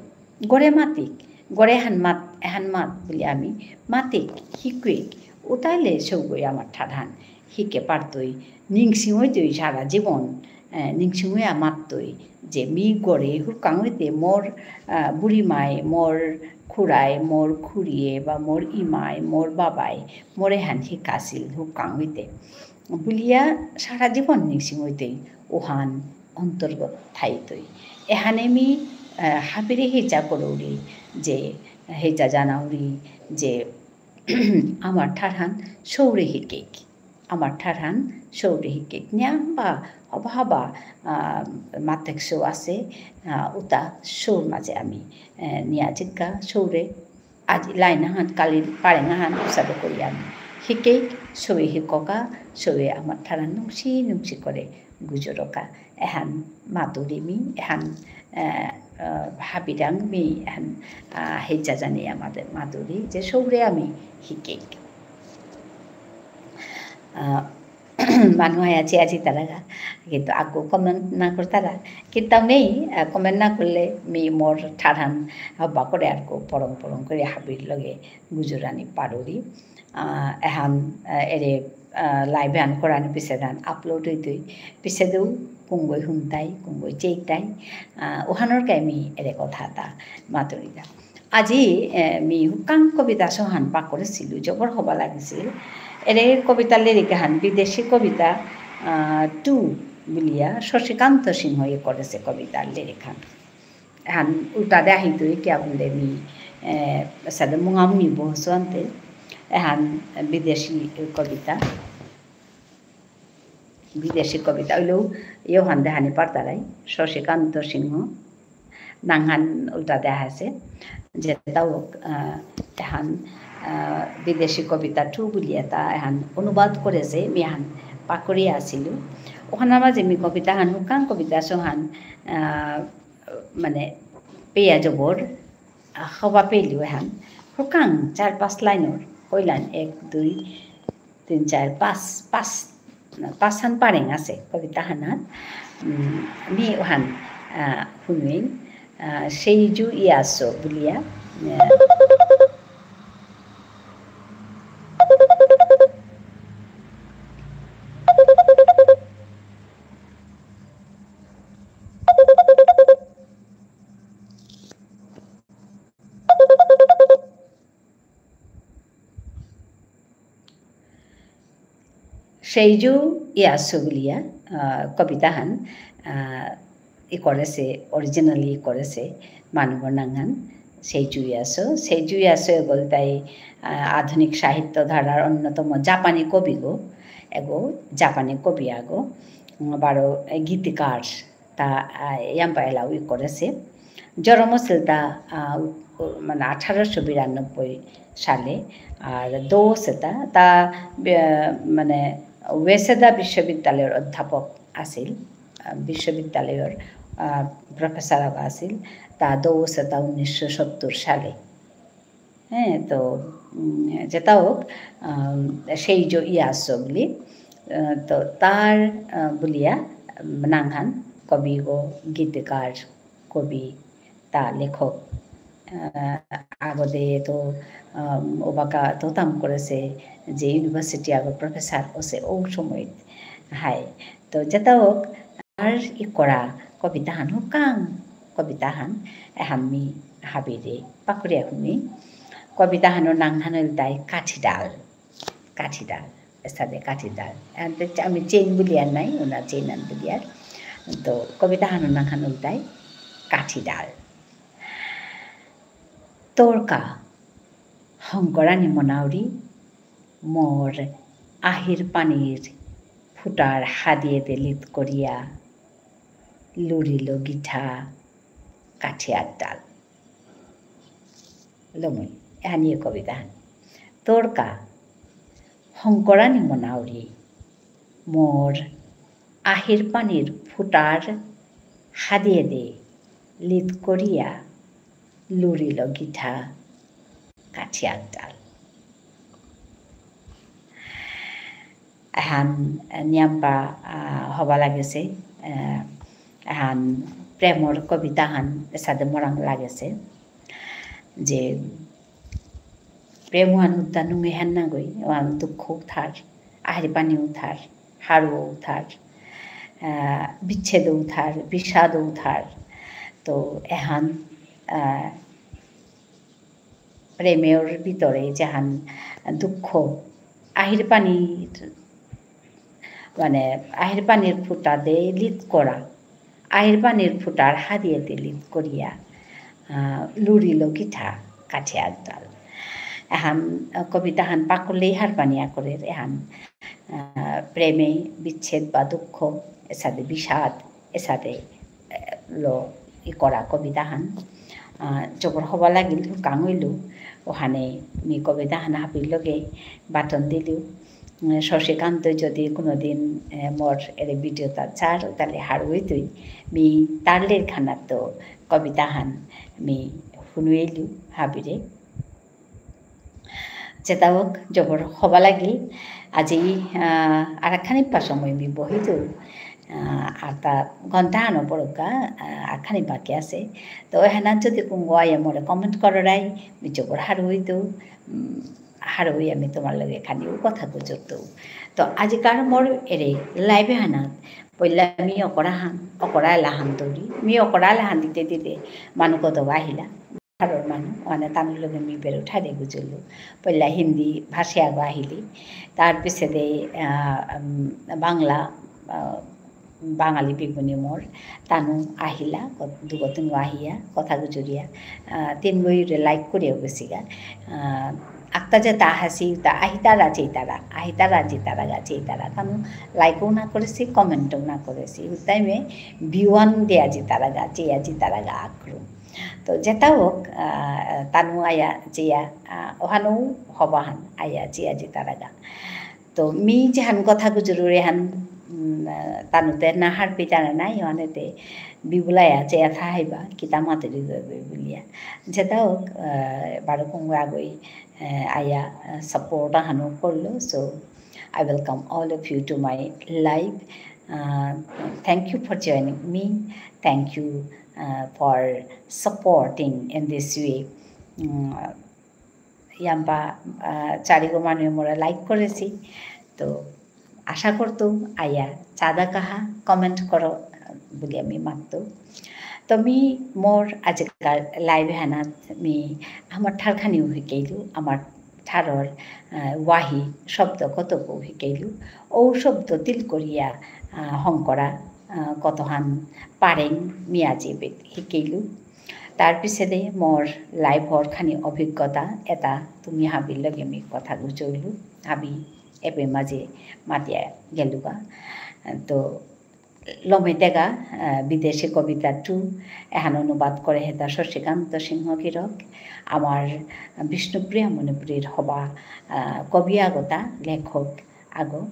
গরে মাতিক, গরে এহান মাত, এহান মাত বুলি আমি মাতিক, হিকুয়েক, উতাইলে সৌগই আমার ঠারহান হিকে পারতই, নিংসিং অইতই সারা জীবন, এ, নিংসিং অইয়া মাততই, যে মি গরে হুরকাং অইতে মোর, আহ, বুড়ি মায়, মোর খুড়ায়, মোর খুড়িয়ে বা মোর ইমায়, মোর বাবায়, মোরে এহান হিকাসিল হুরকাং অইতে। বুলিয়া সারা জীবন নিংসিং অইতই, ওহান অন্তরগত থাইতই। এহানে মি, আহ, হাবিরে হেজা করৌরি, যে হেজা জানাউরি, যে আমার ঠারহান সৌরে হিকেক। আমার ঠারহান সৌরে হিকেক। নিয়াম বা হবা হবা, আহ, মাতেক সৌ আসে, আহ, উতা সৌর মাঝে আমি, আহ, নিয়া জিকা সৌরে। আজি লাইন আহান, কালি পারেং আহান, উসাদে করি আমি। হিকেক, সৌয়ে হিককা, সৌয়ে আমার ঠারহান নুংসি নুংসি করে গুজরকা। এহান মাতুরি মি, এহান, আহ, আহ, হাবিরাং মি এহান, আহ, হেজা জানিয়া মাতে-, মাতুরি যে সৌরে আমি হিকেই। আহ, মানু আয়া চেয়া জিতারাগা, কিন্তু আগো comment না করতারা। কিন্তু নেই, আহ, comment না করলে মি মোর ঠারহান হবা করে আর কো পরং পরং করে হাবির লগে গুজরানি পারুরি। আহ, এহান, আহ, এরে, আহ, live এহান করানি পিছেদান upload হইতই। পিছেদেও কুঙ্গই হুনতাই, কুঙ্গই চেইতাই। আহ, ওহানর কাই মি এরে কথাতা মাতুরিতা। আজি, এ, মি হুকাং কবিতা সহান পাকরেসিলু, জবর হবা লাগিসিল। এরে কবিতা lyric হান বিদেশি কবিতা, আহ, two বুলিয়া শশীকান্ত সিংহ ইয়ে করেসে কবিতা lyric হান। হান উল্টা দে আহিতই কিয়া বুলে মি, এ, সাদে মুঙামুঙি বহসু আনতে। এহান বিদেশি কবিতা। বিদেশি কবিতা হইলেও ইয়োহান দেহানি পারতারাই, শশীকান্ত সিংহ। নাঙহান উল্টা দেহা আছে। যেটাও, আহ, এহান, আহ, বিদেশি কবিতা two বুলিয়া তা এহান অনুবাদ করেসে, মি এহান পাকরিয়া আসিলু। ওহানর মাঝে মি কবিতা হান, হুকাং কবিতা সহান, আহ, মানে, পেয়া জবর, আহ, হবা পেলু এহান। হুকাং চার পাঁচ লাইনর, কইলান এক, দুই, তিন, চার, পাঁচ, পাঁচ, পাঁচহান পারেং আছে কবিতা হানাত। উম, মি ওহান, আহ, হুনুইং, আহ, সেইজু ইয়াসো বুলিয়া, আহ, সেইজু ইয়াসু বুলিয়া, আহ, কবিতাহান, আহ, ই করেসে, originally ই করেসে, মানুগর নাঙহান, সেইজু ইয়াসু। সেইজু ইয়াসু এগোল তাই, আহ, আধুনিক সাহিত্য ধারার অন্যতম জাপানি কবিগো, এগো জাপানি কবি আগো, উম, বারো গীতিকার, তা, আহ, ইয়াম্পা এলাও ই করেসে। জরম অসিল তা, আহ, উ-, উ-, মানে আঠারোশো বিরানব্বই সালে। আর দৌ অসে তা, তা, আহ, মানে ওয়েসেদা বিশ্ববিদ্যালয়র অধ্যাপক আসিল, আহ, বিশ্ববিদ্যালয়র, আহ, professor আগ আসিল। তা দৌ অসে তা উনিশশো সত্তর সালে। হ্যাঁ, তো, উম, যেটা হোক, আম, সেইজো ইয়াসো বুলি, আহ, তো তার, আহ, বুলিয়া, উম, নাঙহান কবিগো, গীতিকার, কবি, তা লেখক। আহ, আগতে তো, আম, ওবাকা তো তাম করেসে যে university আগর professor অসে ও সময়। হাই, তো যেটা হোক, আর ই করা কবিতাহান হুকাং কবিতাহান এহান মি হাবিরে পাকুরিয়া হুনি। কবিতাহানর নাঙহান ইলতাই কাঠিডাল। কাঠিডাল। এসাদে কাঠিডাল। এহানতে চা-, আমি চেইন বুলিয়ার নাই, ওনা চেইন আন বুলিয়ার। তো কবিতাহানর নাঙহান ইলতাই কাঠিডাল। তোরকা হংকরানি মনাউরি মোর আহির পানির ফুটার হাদিয়েদে লিত করিয়া লুরিল গিঠা কাঠিয়ার ডাল। লমুই, এহানিয়ে কবিতাহান। তোরকা হংকরানি মনাউরি মোর আহির পানির ফুটার হাদিয়েদে লিত করিয়া লুরিল গিঠা কাঠিয়ার ডাল। এহান নিয়াম্পা, আহ, হবা লাগেসে, আহ, এহান প্রেমর কবিতাহান এসাদে মরাং লাগেসে। যে প্রেমহান উদ্দা নুঙেহান নাগই, ওহান দুঃখ উঠার, আহির পানি উঠার, হারৌ উঠার, আহ, বিচ্ছেদ উঠার, বিষাদ উঠার। তো এহান, আহ, প্রেমর ভিতরে যেহান দুঃখ, আহির পানির, মানে, আহির পানির ফুটাদে লিত করা, আহির পানির ফুটার হাদিয়েদে লিত করিয়া, আহ, লুরিল গিঠা কাঠিয়ার ডাল। এহান, আহ, কবিতাহান পাকলেই হারপানি আকরের, এহান, আহ, প্রেমে বিচ্ছেদ বা দুঃখ, এসাদে বিষাদ, এসাদে, এ, লো ই করা কবিতাহান। আহ, জবর হবা লাগিল, হুকাং ইলু, ওহানে মি কবিতাহান হাবির লগে বাটন দিলু। উম, শশীকান্ত যদি কোনোদিন, এ, মোর এরে video তা চার, তাহলে হারৌ ইতই। মি তার লেরিক হানাত্ত কবিতা হান মি হুনুইলু হাবিরে। যেতা হোক, জবর হবা লাগিল। আজি, আহ, আরাকখানি পা সময় মি বহিতু, আহ, আরতা ঘন্টা হানো পরকা, আহ, আরাকখানি বাকি আছে। তো এহানাত যদি কুঙগ আয়া মোরে comment কররাই, মি জবর হারৌ ইতু, উম, হারৌ ইয়া মি তোমার লগে খানিও কথা গুজরতু। তো আজিকার মোর এরে live হানাত, পইলা মি অকরা হান, অকরা এলা হান দৌরি, মি অকরা এলা হান দিতে দিতে মানু কত আহিলা। ঠারর মানু, মানে তানুর লগে মি বেরো ঠারে গুজরলু। পইলা হিন্দি ভাষী আগ আহিলি। তার পিছেদে, আহ, উম, বাংলা, আহ, বাঙালি বেইবুনি মোর, তানু আহিলা, ক-, দুগো তিনগো আহিয়া, কথা গুজরিয়া, আহ, তিনগোই রে like করিয়া গেছিগা। আহ, আকতা যেতা আহাসি, তা আহিতারা চেইতারা, আহিতারা চেইতারা গা চেইতারা। তানু like ও না করেসি, comment ও না করেসি। উতাই মে view আন দিয়া জিতারা গা, চেয়া জিতারা গা আকরু। তো যেতা হোক, আহ, তানু আয়া চেয়া, আহ, অহানউ হবা হান আয়া চেয়া জিতারা গা। তো মি যেহান কথা গুজরুরে হান, উম, আহ, তানুতে না হারপিতারা নাই, অহানেতে বিবুলায়া চেয়া থাহাইবা, কিতা মাতুরি গই বুলিয়া। যেতা হোক, আহ, বারো কুঙগ আগই, আহ, আয়া, আহ, support আহানউ করলো। So, I welcome all of you to my live. Uh, thank you for joining me. Thank you, uh, for supporting in this way. উম, ইয়াম্পা, আহ, চারিগো মানুয়ে মোরে like করেসি। তো আশা করতু আয়া চাদা কাহা comment করো, আহ, বুলিয়া মি মাততু। তো মি মোর আজিকার live হানাত মি আমার ঠারখানিও হিকেইলু, আমার ঠারর, আহ, ওয়াহি শব্দ কতকো হিকেইলু। ঔ শব্দ তিল করিয়া, আহ, হংকরা, আহ, কতহান পারেং মি আজি বে-, হিকেইলু। তার পিছেদে মোর live র খানি অভিজ্ঞতা এতা তুমি হাবির লগে মি কথা গুজরলু, হাবি এপে মাঝে মাতিয়া গেলুগা। তো লমেতেগা, আহ, বিদেশি কবিতা two, এহান অনুবাদ করেসেতা শশীকান্ত সিংহ গিরক, আমার বিষ্ণুপ্রিয়া মণিপুরীর হবা, আহ, কবি আগতা, লেখক আগো।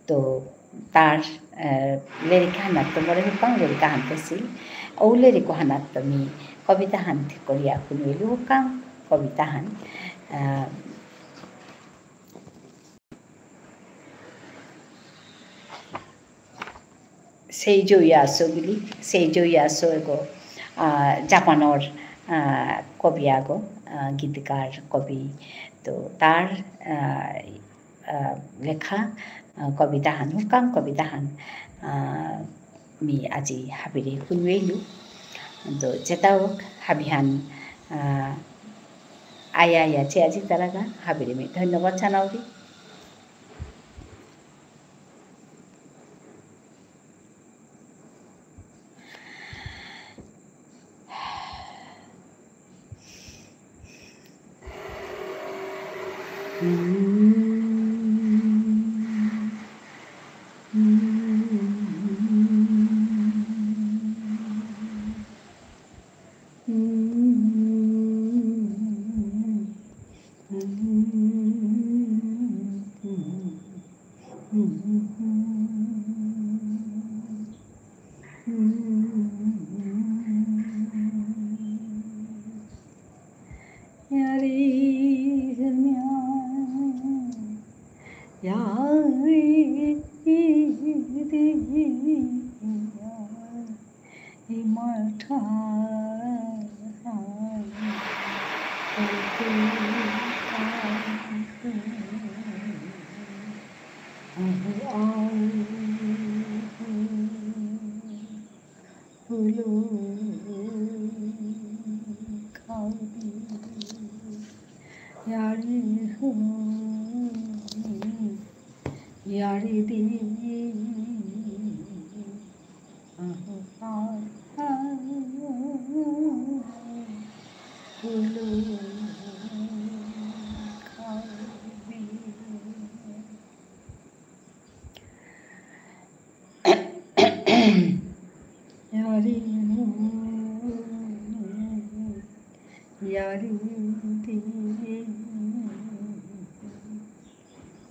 তো তার, আহ, লেরিক হানাত্ত মোরে হুকাং লেরিক হান দেসিল। ঔ লেরিক হানাত্ত মি কবিতা হান ঠিক করিয়া হুনুইলু হুকাং কবিতা হান। আহ, 西条泰史 বুলি, 西条泰史 এগো, আহ, জাপানর, আহ, কবি আগো, আহ, গীতিকার কবি। তো তার, আহ, আহ, লেখা, আহ, কবিতা হান, হুকাং কবিতা হান, আহ, মি আজি হাবিরে হুনুইলু। তো যেতা হোক হাবিহান, আহ, আয়া আয়া চেয়া জিতারাগা হাবিরে মি ধন্যবাদ জানাউরি।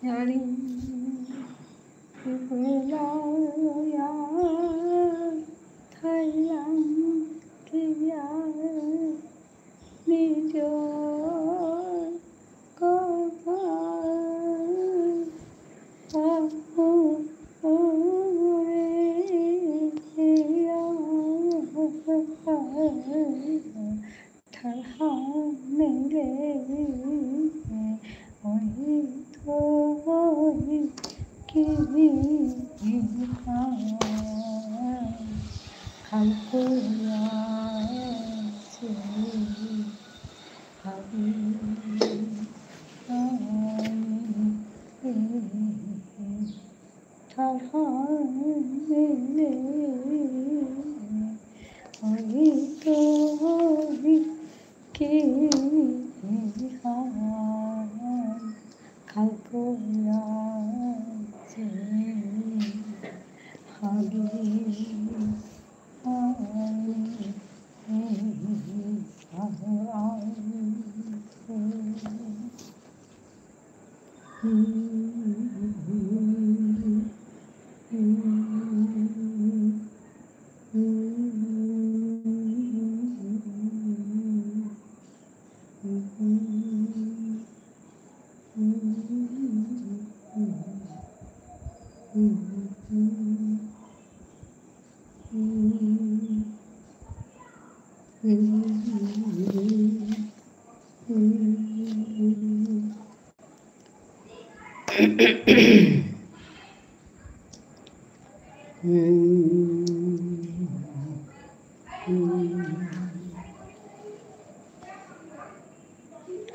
ইয়ারি ইবুলায়া থাইলাম কিয়া নিজর কপাল ওরে ঠারহান মিলে ওইতো কি খালকুয়া সে হাবি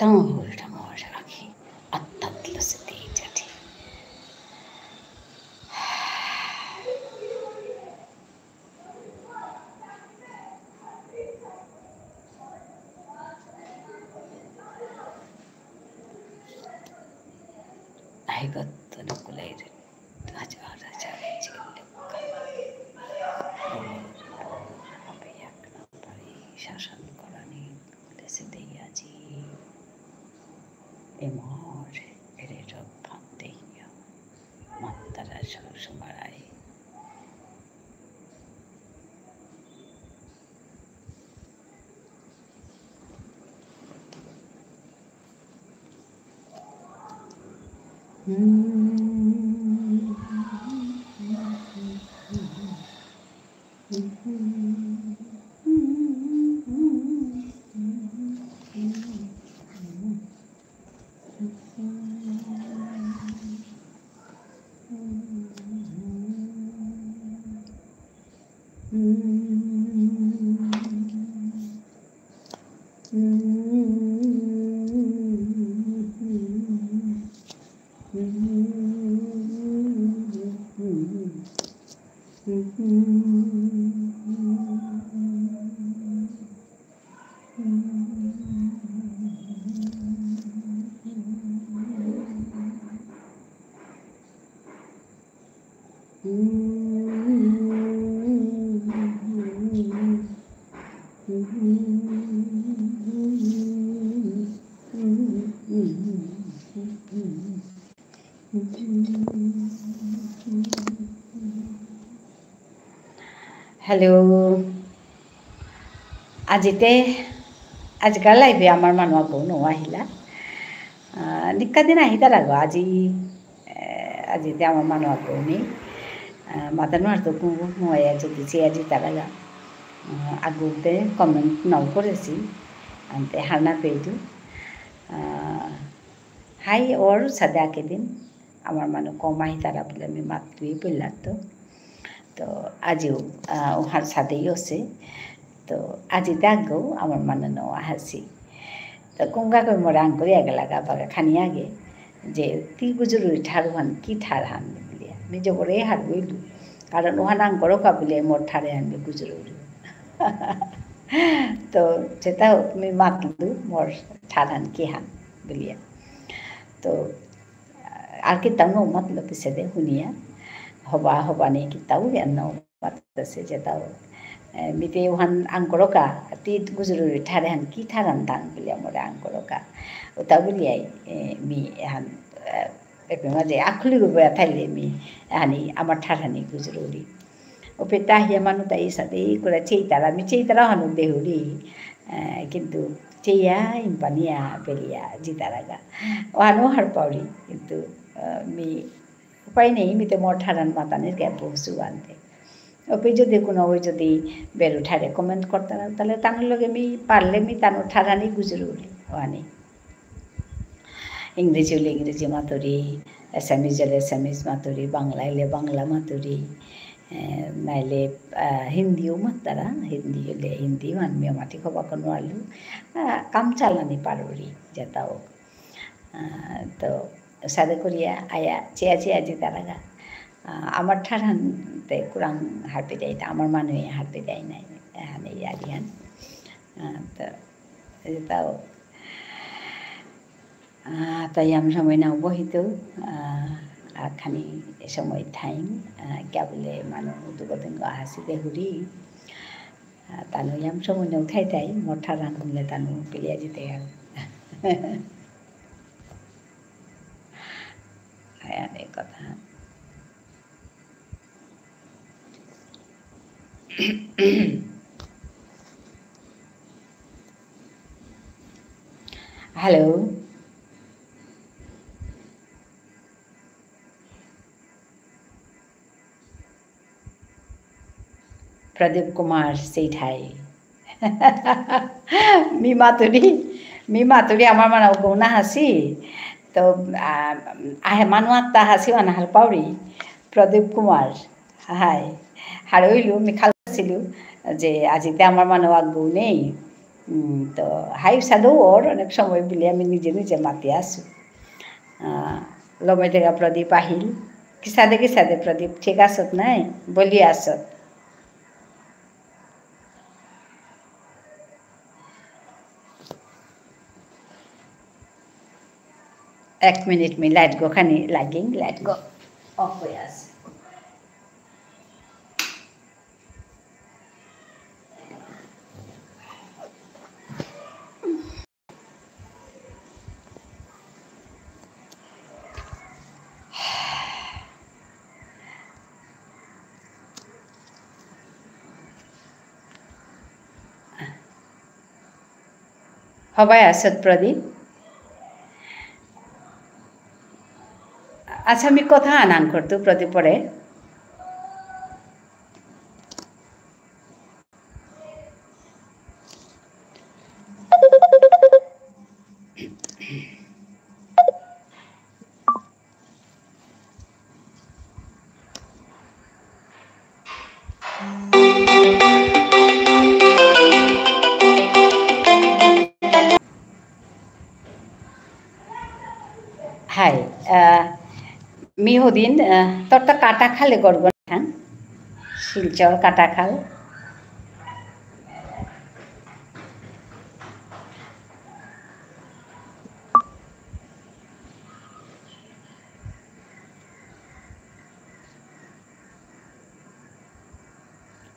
ডাঙর, ডাঙর রাখি, আত্মাত লসে দিয়ে যাটি। আহিগত নকুলাইরে হাজার হাজার জিল্লুকা। অপেয়াক না পারি শাসন করানি দেশে দেইয়াজি। এমর এরে রক্ষা দেইয়া মাত্তারা সুসুমারাই। Hello. আজিতে, আজিকার live-এ আমার মানু আগৌ ন আহিলা। আহ, নিকা দিন আহিতারাগো, আজি, আহ, আজিতে আমার মানু আগৌ নেই। আহ, মাতা নুয়ারতৌ কুঙগ নুয়ায়া যদি চেয়া যিতারাগা। আহ, আগৌতে comment নাও করেসি, আনতে হারনা পেইতু। আহ, হাই অর সাদে আকেদিন। আমার মানু কম আহিতারা বুলে মি মাতুরি পেলাতো। তো আজিও, আহ, উহার সাদেই আসে। তো আজিতে আগৌ আমার মানু ন আহেসি। তো কুঙগ কই মোরে আঙকরিয়া গেলাগা বাগা খানি আগে যে তি গুজরুরি ঠারহান কি ঠারহান বুলিয়া। মি জবরে হারৌ ইলু। কারণ উহান আঙকরকা বুলিয়া মোর ঠারহান মি গুজরুরি। তো যেতা মি মাতলু মোর ঠারহান কিহান বুলিয়া। তো আর কিতাও ন মাতলু পিছেদে হুনিয়া। হবা, হবা নেই কিতাও য়ান ন মাতেসে যেতাও। এ, মিতে উহান আঙকরকা, তি গুজরুরি ঠারহান কি ঠারহান তাং বুলিয়া মোরে আঙকরকা। উতা বুলিয়াই, এ, মি এহান, এ, এপে মাঝে আখুলি গো বয়া থাইলে মি, আনি আমার ঠারহানি গুজরুরি। ওপে তাহিয়া মানু তাই সাদে ই করে চেইতারা, মি চেইতারা হানু দেহুরি। আহ, কিন্তু চেইয়া ইম্পানিয়া পেরিয়া জিতারাগা। ওহানু হারপাউরি, কিন্তু, আহ, মি উপায় নেই, মি তো মোর ঠারহান মাতানির কে বসু আনতে। ওপে যদি কোনো ওই যদি বেরু ঠারে comment করতারা, তাহলে তানুর লগে মি পারলে মি তানুর ঠারহানি গুজরুরি, ওহানি। ইংরেজি হলে ইংরেজি মাতুরি, Assamese হলে Assamese মাতুরি, বাংলা হলে বাংলা মাতুরি, এ, নাইলে, আ, হিন্দিও মাততারা, হিন্দি হলে হিন্দি, মানে মি মাতি খবা কোনো আলু, আ, কাম চালানি পারুরি, যেতাও। আ, তো সাদে করিয়া আয়া, চেয়া চেয়া জিতারাগা। আ, আমার ঠারহান তে কুরাং হারপে দেয়, তা আমার মানু হারপে দেয় নাই, এহানে ইয়ারিহান। আ, তো, যেতাও। আহ, তাই আমি সময় নাও বহিত, আহ, আখানি সময় থাইম, আহ, কিয়া বুলে মানু দুগো তিনগো আহাসি দেহুরি, আহ, তানু ইয়াম সময় নাও থাই থাই, মোর ঠারহান হুনলে তানু পিলিয়া জিতে গেল। হ্যাঁ, অনেক কথা। Hello. Pradip Kumar said hi. মি মাতুরি, মি মাতুরি আমার মানে গৌনা হাসি। তো, আ, আহে মানু আত্তা হাসি ওহান হারপাউরি। প্রদীপ কুমার, হাই। হারইলু, মি খাল আসিলু, যে আজিতে আমার মানে আগ গৌ নেই। উম, তো, হাই সাদে ওর অনেক সময় বুলে আমি নিজে নিজে মাতি আসু। আ, লমে দেখা প্রদীপ আহিল। কিসাদে কিসাদে প্রদীপ, ঠিক আসত নাই? বলি আসত। এক মিনিট মি light গো খানি লাগিং, light গো off হয়ে আছে। হবাই আসত প্রদীপ। আচ্ছা, আমি কথা আনান করতু প্রদীপরে। হাই, আহ, মি হদিন, আহ, তোরতা কাটাখালে গরগন থাং, শিলচর কাটাখাল।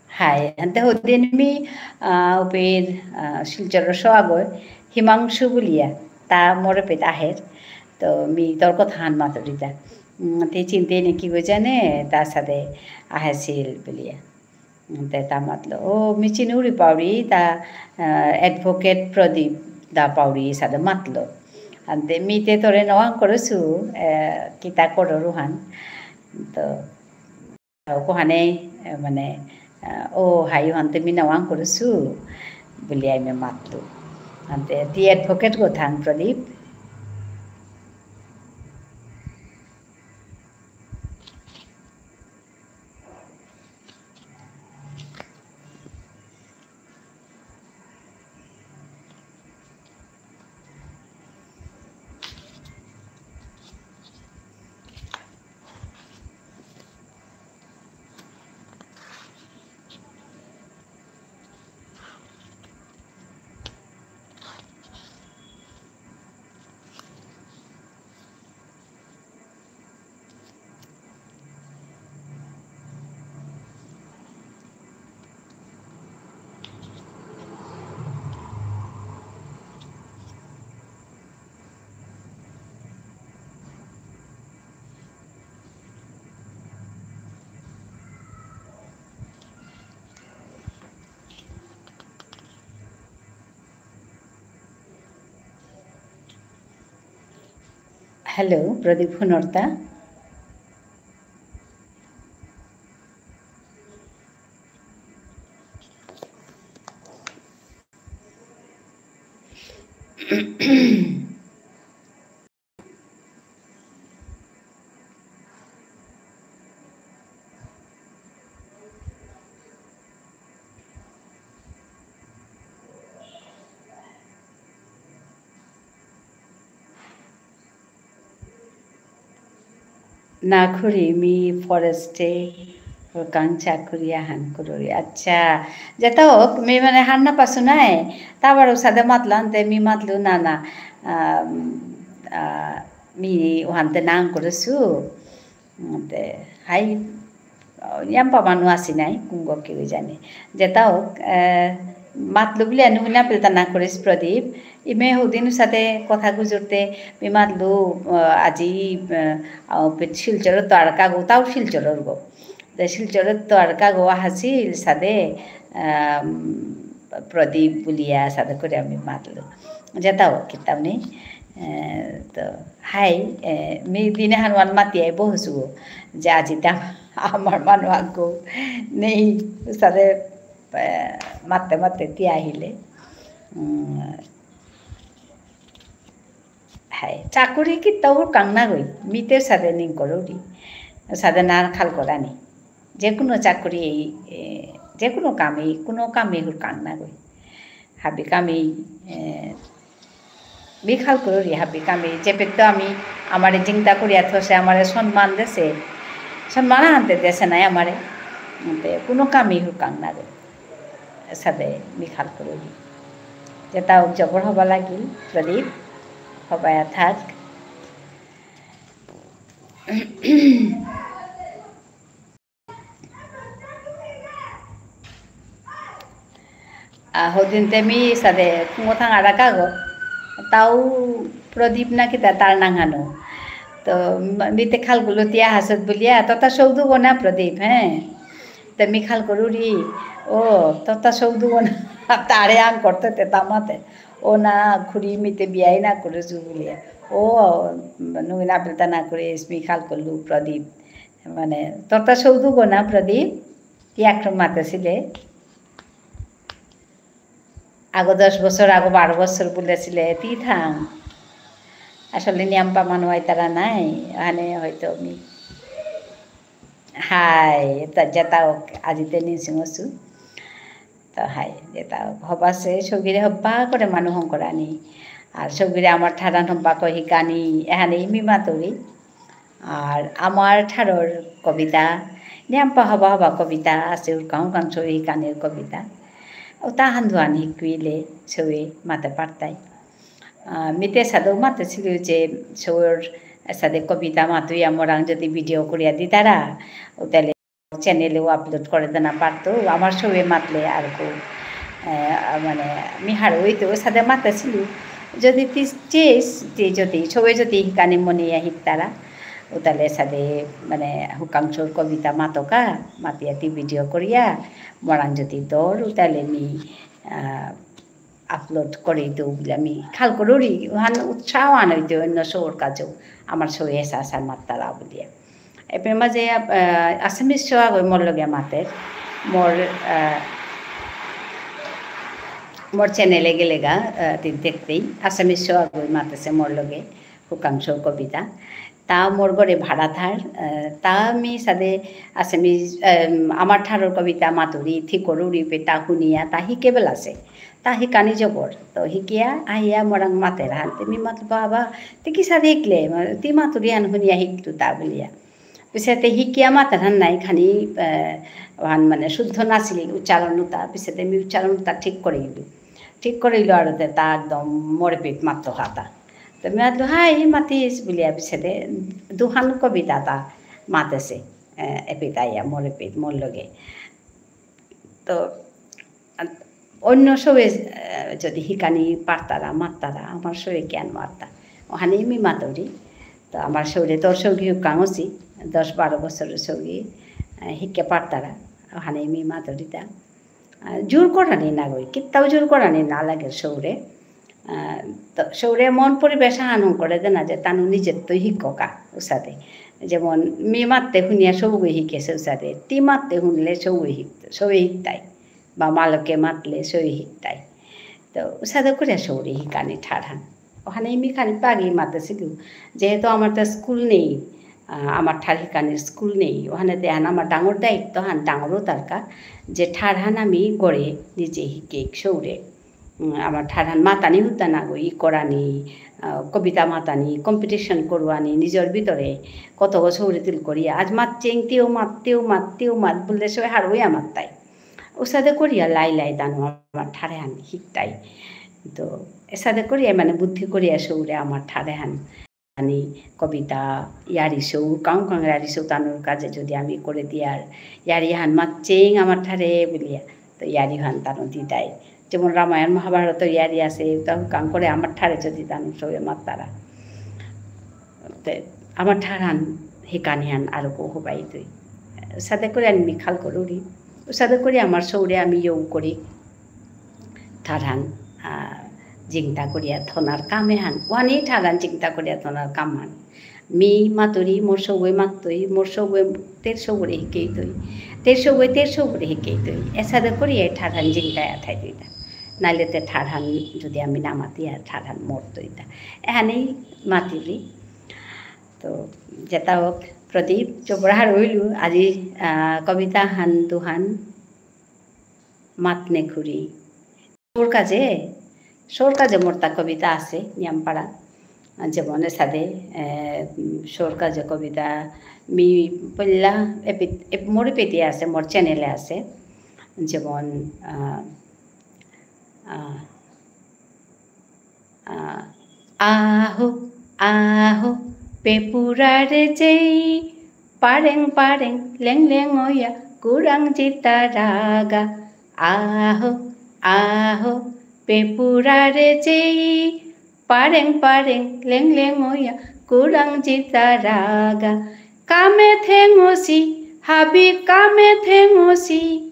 হাই, আনতে হদিন মি, আহ, উপের, আহ, শিলচরর সোয়াগর হিমাংশু বুলিয়া, তা মোর পেত আহের। তো মি তোর কথাহান মাতুরিতা। উম, তে চিনতে নে কি গো জানে, তা সাদে আহেসিল বুলিয়া। উম, তে তা মাতলো, "ও, মি চিনুরি পাউরি, তা, আহ, advocate প্রদীপ দা পাউরি সাদে মাতলো।" আনতে মি তে তোরে নওয়াং করেসু, আহ, কিতা কররুহান। তো, কোহানে, এ, মানে, আহ, ও, হাই হানতে মি নওয়াং করেসু, বুলিয়া মি মাতলু। আনতে, তি advocate গো থাং, প্রদীপ। Hello, প্রদীপ হুনরতা? না খুরি, মি forest এ হুরকাং চাকুরি আহান করুরি। আচ্ছা, যেতা হোক, মি মানে হার না পাসু নাই, তারপর ওসাদে মাতলাম, তে মি মাতলু না না, আম, আ, মি ওহানতে নাং করেসু। উম, তে, হাই, আহ, ইয়াম্পা মানু আসি নাই, কুঙ্গ কেউ জানে। যেতা হোক, আহ, মাতলু বুলে নুঙিনা পিলতা না করিস প্রদীপ। ইমে হুদিন সাথে কথা গুজরতে, মি মাতলু, আহ, আজি, আহ, আহ, পে-, শিলচরর তো আর কাগো, তাও শিলচরর গো। তে শিলচরর তো আর কাগো আহাসিল সাদে, আহ, প্রদীপ বুলিয়া সাদে করে আমি মাতলু। যেতা হোক, কিতাম নেই। আহ, তো, হাই, আহ, মি দিনে হানুয়ান মাতিয়াই বহুসু, যে আজি তা আমার মানু আগো নেই, সাদে, আহ, মাতে মাতে তিয়া আহিলে। উম, হাই, চাকুরি কিতাও কাং না গই, মিতে সাদে নিং করুরি, সাদে না খাল করানি। যে কোনো চাকুরি এই, এ, যে কোনো কামে, কোনো কামে হুরকাং না গই। হাবি কামে, এ, মি খাল করুরি হাবি কামে। যেপেত্ত আমি, আমারে জিংতা করিয়া থসে, আমারে সম্মান দেসে। সম্মান আনতে দেসে নাই আমারে। তে কোনো কামে হুরকাং না গই। সাদে মি খাল করুরি। যেতা হোক জবর হবা লাগিল, প্রদীপ। হবায়া থাক। আহ, হদিন তে মি সাদে কুঙগ থাং আরাকাগো, তাও প্রদীপ না কিতা তার নাঙহানো। তো ম-, মিতে খালকুলো তিয়া হাসত বুলিয়া, ততা সৌদু গো না প্রদীপ, হ্যাঁ। তে মি খাল করুরি, ও, ততা সৌদু গো না, তারে আং করতে তে তামাতে। ও না, খুরি মিতে বিয়াই না করেসু বুলিয়া। ও, নুঙিনা পিলতা না করিস, মি খাল করলু প্রদীপ। মানে, ততা সৌদু গো না প্রদীপ, তি আক্রম মাতেসিলে। আগো দশ বছর, আগো বারো বছর বুলেসিলে, তি থাং। আসলে নিয়াম্পা মানু আইতারা নাই, ওখানে হয়তো আমি, হাই, তা যেতা হোক, আজিতে নিসিং অসু। তো হাই, যেতা হোক, হবাসে, সৌগিরে হব্বা করে মানু হঙকরানি। আর সৌগিরে আমার ঠারান হব্বা কই হিকানি, এহানে ইমি মাতুরি। আর আমার ঠারর কবিতা, নিয়াম্পা হবা হবা কবিতা আছে, উরকাং উরকাং সৌ হিকানির কবিতা। ও তাহান দুহান হিকুইলে সৌয়ে মাতে পারতাই। আহ, মিতে সাদে মাতেসিলু যে সৌর সাদে কবিতা মাতুয়া মোরাং যদি video করিয়া দিতারা, ও তাহলে channel এও upload করে দেনা পারতো। আমার সৌয়ে মাতলে আর কো, আহ, মানে, মি হারৌ অইতৌ সাদে মাতেসিলু। যদি তি চেস, তি যদি, সৌয়ে যদি হিকানি মনে ইয়া হিকতারা, উতালে সাদে, মানে, হুকাং সৌর কবিতা মাতকা, মাতিয়া তি video করিয়া, মোরাং যদি দর, উতালে মি, আহ, upload করে দিও বুলে আমি খাল করুরি, ওহান উৎসাহ আন অইতৌ অন্য সৌর কাজেও, আমার সৌয়ে এসা এসা মাততারা বুলিয়া। এপে মাঝে, আহ, Assamese সৌ আগই মোর লগে মাতের, মোর, আহ, মোর channel এ গেলেগা, আহ, তি দেখতেই, Assamese সৌ আগই মাতেসে মোর লগে, হুকাং সৌর কবিতা। তা মোর ঘরে ভাড়া থার, আহ, তা মি সাদে Assamese, আহ, আমার ঠারর কবিতা মাতুরি, থি করুরি পে তা হুনিয়া, তা হিকে বেলাসে। তা হিকানি জবর। তো হিকিয়া, আহিয়া মোরাং মাতের হান। তে মি মাত বাবা, তি কিসাদে হিকলে? মা-, তি মাতুরি হান হুনিয়া হিকতু তা বুলিয়া। পিছেতে হিকিয়া মাতের হান নাই খানি, আহ, ওহান মানে শুদ্ধ নাছিল উচ্চারণ উতা। পিছেতে মি উচ্চারণ উতা ঠিক করে দিলু। ঠিক করে দিলু আর তে তা একদম মোরে পিত মাত্র হাতা। তো মি মাতলু, "হাই, মাতিস?" বুলিয়া পিছেতে দুহান কবিতা তা মাতেসে, এ, এপিত আইয়া, মোরে পিত, মোর লগে। তো, আ, অন্য সৌয়ে, এ, যদি হিকানি পারতারা, মাততারা, আমার সৌয়ে কিয়ান মারতা? ওহানে মি মাতুরি। তো আমার সৌরে তোর সৌগি হুকাং অসি, দশ বারো বছরর সৌগি, এ, হিকে পারতারা, ওহানে মি মাতুরি তা। আহ, জোর করানি না গই, কিত্তাও জোর করানি না লাগে সৌরে। আহ, তো সৌরে মন পরিবেশ আহান করে দেনা যে তানু নিজের তো হিককা উসাদে। যেমন মি মাততে শুনিয়া সৌগই হিকেসে উসাদে, তি মাততে শুনলে সৌগই হিক-, সৌগই হিকতাই। বা মালকে মাতলে সৌগই হিকতাই। তো উসাদে করে সৌরে হিকানি ঠারহান। ওখানে মি খানি পাগি মাতেসিলু। যেহেতু আমার তো স্কুল নেই, আহ, আমার ঠার হিকানির স্কুল নেই। ওখানে তো এহান আমার ডাঙর দায়িত্ব হান, ডাঙরও তারকা, যে ঠারহান আমি গড়ে নিজে হিকে সৌরে। উম, আমার ঠারহান মাতানি হুতা না গো, ই করানি, আহ, কবিতা মাতানি, competition করুয়ানি, নিজের ভিতরে কত গো সৌরে তিল করিয়া। আজ মাত চেংতেও মাততেও মাততেও মাত বললে সবাই হারুইয়া মাততাই। ওসাদে করিয়া লাই লাই তানু আমার ঠারহান হিকতাই। তো এসাদে করিয়া মানে বুদ্ধি করিয়া সৌরে আমার ঠারহান আনি কবিতা, ইয়ারি সৌ, কাং কাং ইয়ারি সৌ তানুর কাজে যদি আমি করে দিয়ার, ইয়ারি হান মাতচেং আমার ঠারে বুলিয়া, তো ইয়ারি হান তানু দিতাই। যেমন রামায়ণ মহাভারতর ইয়ারি আছে, তো কাং করে আমার ঠারে যদি তানু সৌয়ে মাত্তারা। তে আমার ঠারহান হিকানিহান আরো কো হবাই তুই। সাদে করে আমি খাল করুরি। সাদে করে আমার সৌরে আমি ইয়ৌ করি। ঠারহান, আহ, জিংতা করিয়া থনার কাম এহান। ওয়ানি ঠারহান জিংতা করিয়া থনার কাম হান। মি মাতুরি, মোর সৌগই মাতুই, মোর সৌগই তের সৌগরে হিকেই তুই। তের সৌগই তের সৌগরে হিকেই তুই। এসাদে করিয়া ঠারহান জিংতা আথাই তুই তা। নাইলে তে ঠারহান যদি আমি না মাতি আর ঠারহান মোর তুই তা। এহানেই মাতিলি। তো যেটা হোক, প্রদীপ চোপড়া হারৌ ইলু, আজি, আহ, কবিতা হান দুহান মাতনে খুরি। সৌর কাজে, সৌর কাজে মোরতা কবিতা আছে, নিয়ামপাড়া। যেমন এসাদে, এ, উম, সৌর কাজে কবিতা, মি পল্লা, এপি-, এপ-, মোর পেটি আছে, মোর channel এ আছে। যেমন, আহ, আহ, আহ, আহো, আহো, পেপুরারে যেই, পারেং, পারেং, লেং, লেং, ওয়া, কুরাং, জিতা, রাগা। আহো, আহো, পেপুরারে যেই, পারেং, পারেং, লেং, লেং, ওয়া, কুরাং, জিতা, রাগা। কামে থেঙসি, হাবি কামে থেঙসি।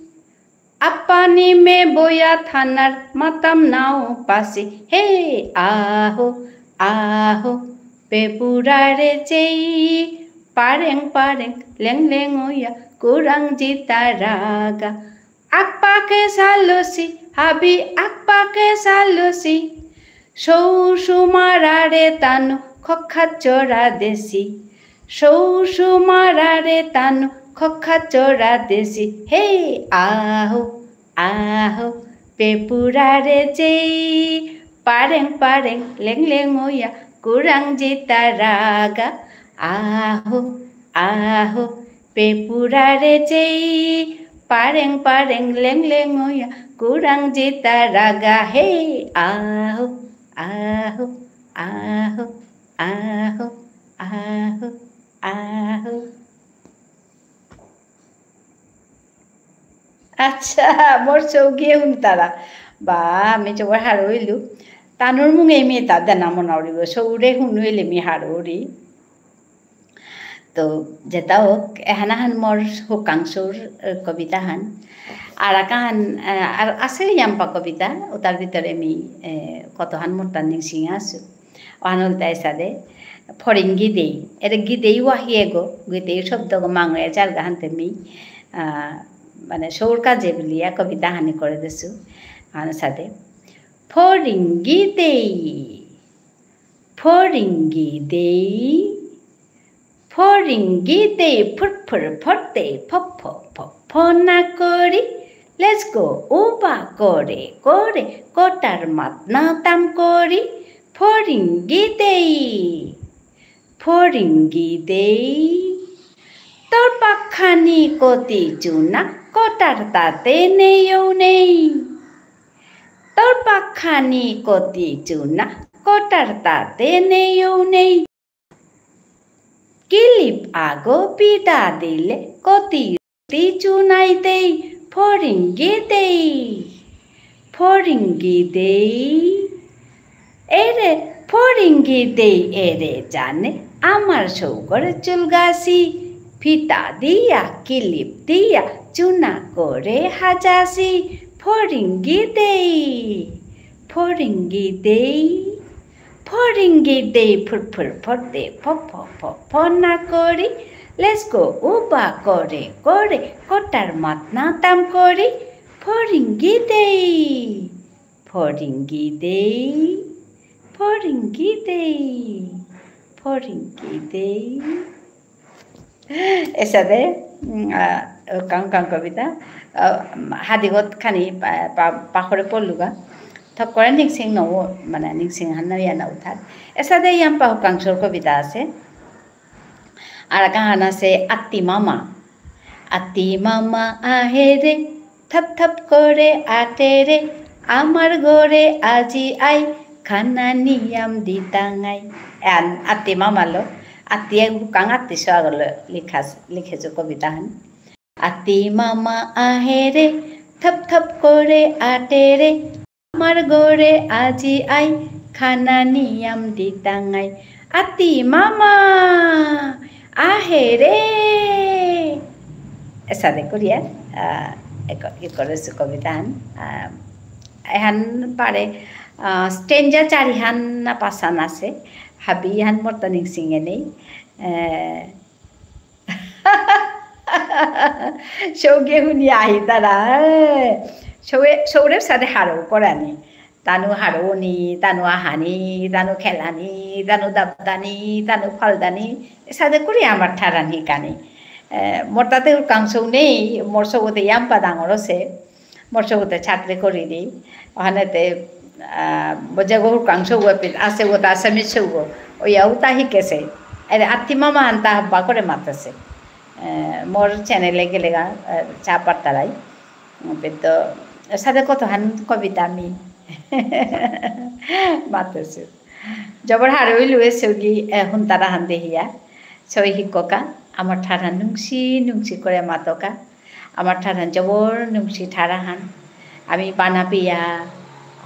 আপানি মে বয়া থানার মাতাম নাও পাসি। হে আহো, আহো, পেপুরারে চেই। পারেং, পারেং, লেং, লেং, ওয়া, কুরাং, জিতা, রাগা। আকপাকে সালসি, হাবি আকপাকে সালসি। সৌ সুমারারে তানু খক্ষা চড়া দেসি। সৌ সুমারারে তানু খক্ষা চড়া দেসি। হে আহো, আহো, পেপুরারে যেই। পারেং, পারেং, লেং, লেং, ওয়া, কুরাং, জিতা, রাগা। আহো, আহো, পেপুরারে যেই। পারেং, পারেং, লেং, লেং, ওয়া, কুরাং, জিতা, রাগা। হে আহো, আহো, আহো, আহো, আহো, আহো। আচ্ছা, মোর সৌগিয়ে হুনতারা। বা, আমি চোপড়া হারৌ ইলু। তানুর মুঙে মি এতা দেনা মনাউরিব, সৌরে হুনুইলে মি হারৌরি। তো, যেতা হোক, এহানাহান মোর হুকাং সৌর, এ, কবিতাহান। আর আকাহান, এ, আর আছে ইয়াম্পা কবিতা, ওতার ভিতরে মি, এ, কতহান মোরতা নিংসিং আসু। ওহান ইলতাই এসাদে, ফরিং গিদেই। এরে গিদেই ওয়াহি এগো, গিদেই শব্দগো মাঙে যারগা হানতে মি, আহ, মানে, সৌর কাজে বুলিয়া কবিতা হানি করে দেসু। ওহান এসাদে, ফরিং গিদেই, ফরিং গিদেই, ফরিং গিদেই ফুরফুর ফরতে ফফ ফফ ফনা করি। Let's go, উবা করে করে কটার মাত না তাম করি। ফরিং গিদেই, ফরিং গিদেই। তোর পাখানি কতি চুনা কটার তাতে নেইও নেই। তোর পাখানি কতি চুনা কটার তাতে নেইও নেই। কিলিপ আগো পিতা দিলে কতি তি চুনাইতেই ফরিং গিদেই, ফরিং গিদেই। এরে ফরিং গিদেই এরে জানে আমার সৌগর চুলগাসি, ফিতা দিয়া কিলিপ দিয়া চুনা করে হাজাসি, ফরিং গিদেই। ফরিঙ্গি দেই, ফরিঙ্গি দেই, ফুরফুর ফরদে, ফ ফ ফ ফ না করি, লেস গো উবা করে করে, কটার মাত না তাম করি, ফরিঙ্গি দেই, ফরিঙ্গি দেই, ফরিঙ্গি দেই, ফরিঙ্গি দেই। এসাদে, উম, আ, কাং কাং কবিতা, আ, হাদিগত খানি পা-, পা-, পাখরে পড়লুগা। থক করে নিংসিং নৌ, মানে নিংসিং হান নৌ ইয়া নৌ থাক। এসাদে ইয়াম্পা হুকাংশর কবিতা আছে। আর কাহান আছে আত্তি মামা। আত্তি মামা আহে রে, থপ থপ করে আটে রে, আমার ঘরে আজি আই, খানা নিয়াম দিতাঙাই। এহান আত্তি মামালো, আত্তি হুকাং আত্তি সোয়াগলো লিখা, লিখেছে কবিতাহান। আত্তি মামা আহে রে, থপ থপ করে আটে রে, আমার ঘরে আজি আই, খানা নিয়াম দিতাঙাই। আত্তি মামা আহে রে। এসাদে করিয়া, আ, এক-, ই করেসু কবিতাহান। আ, এহান পারে, আ, stanza চারিহান না পাঁচহান আছে। হাবিহান মোরতা নিংসিঙে নেই। এ, সৌগে হুনি আহিতারা। সৌয়ে, সৌরে সাদে হারৌ করানি। তানু হারৌনি, তানু আহানি, তানু খেলানি, তানু দাবদানি, তানু ফালদানি। এসাদে করি আমার ঠারহান হিকানি। এ, মোরতাতে হুকাং সৌ নেই, মোর সৌগতে ইয়াম্পা ডাঙর আছে। মোর সৌগতে চাকরি করিরি। ওহানেতে, আ, বজে গো হুকাং সৌগ পিত, আছে গো তা আসামি সৌগ। ওয়া উতা হিকেসে। এরে আত্তি মামা আনতা হাব্বা করে মাতেসে। এ, মোর channel এ গেলেগা, এ, চা পারতারাই। উম, পিত, সাদে কতহান কবিতা আমি মাতেসে। জবর হারৌ ইলু এ সৌগি, এ, হুনতারাহান দেহিয়া। সৌই হিককা, আমার ঠারহান নুংসি, নুংসি করে মাতকা। আমার ঠারহান জবর নুংসি ঠারহান। আমি বানাপিয়া,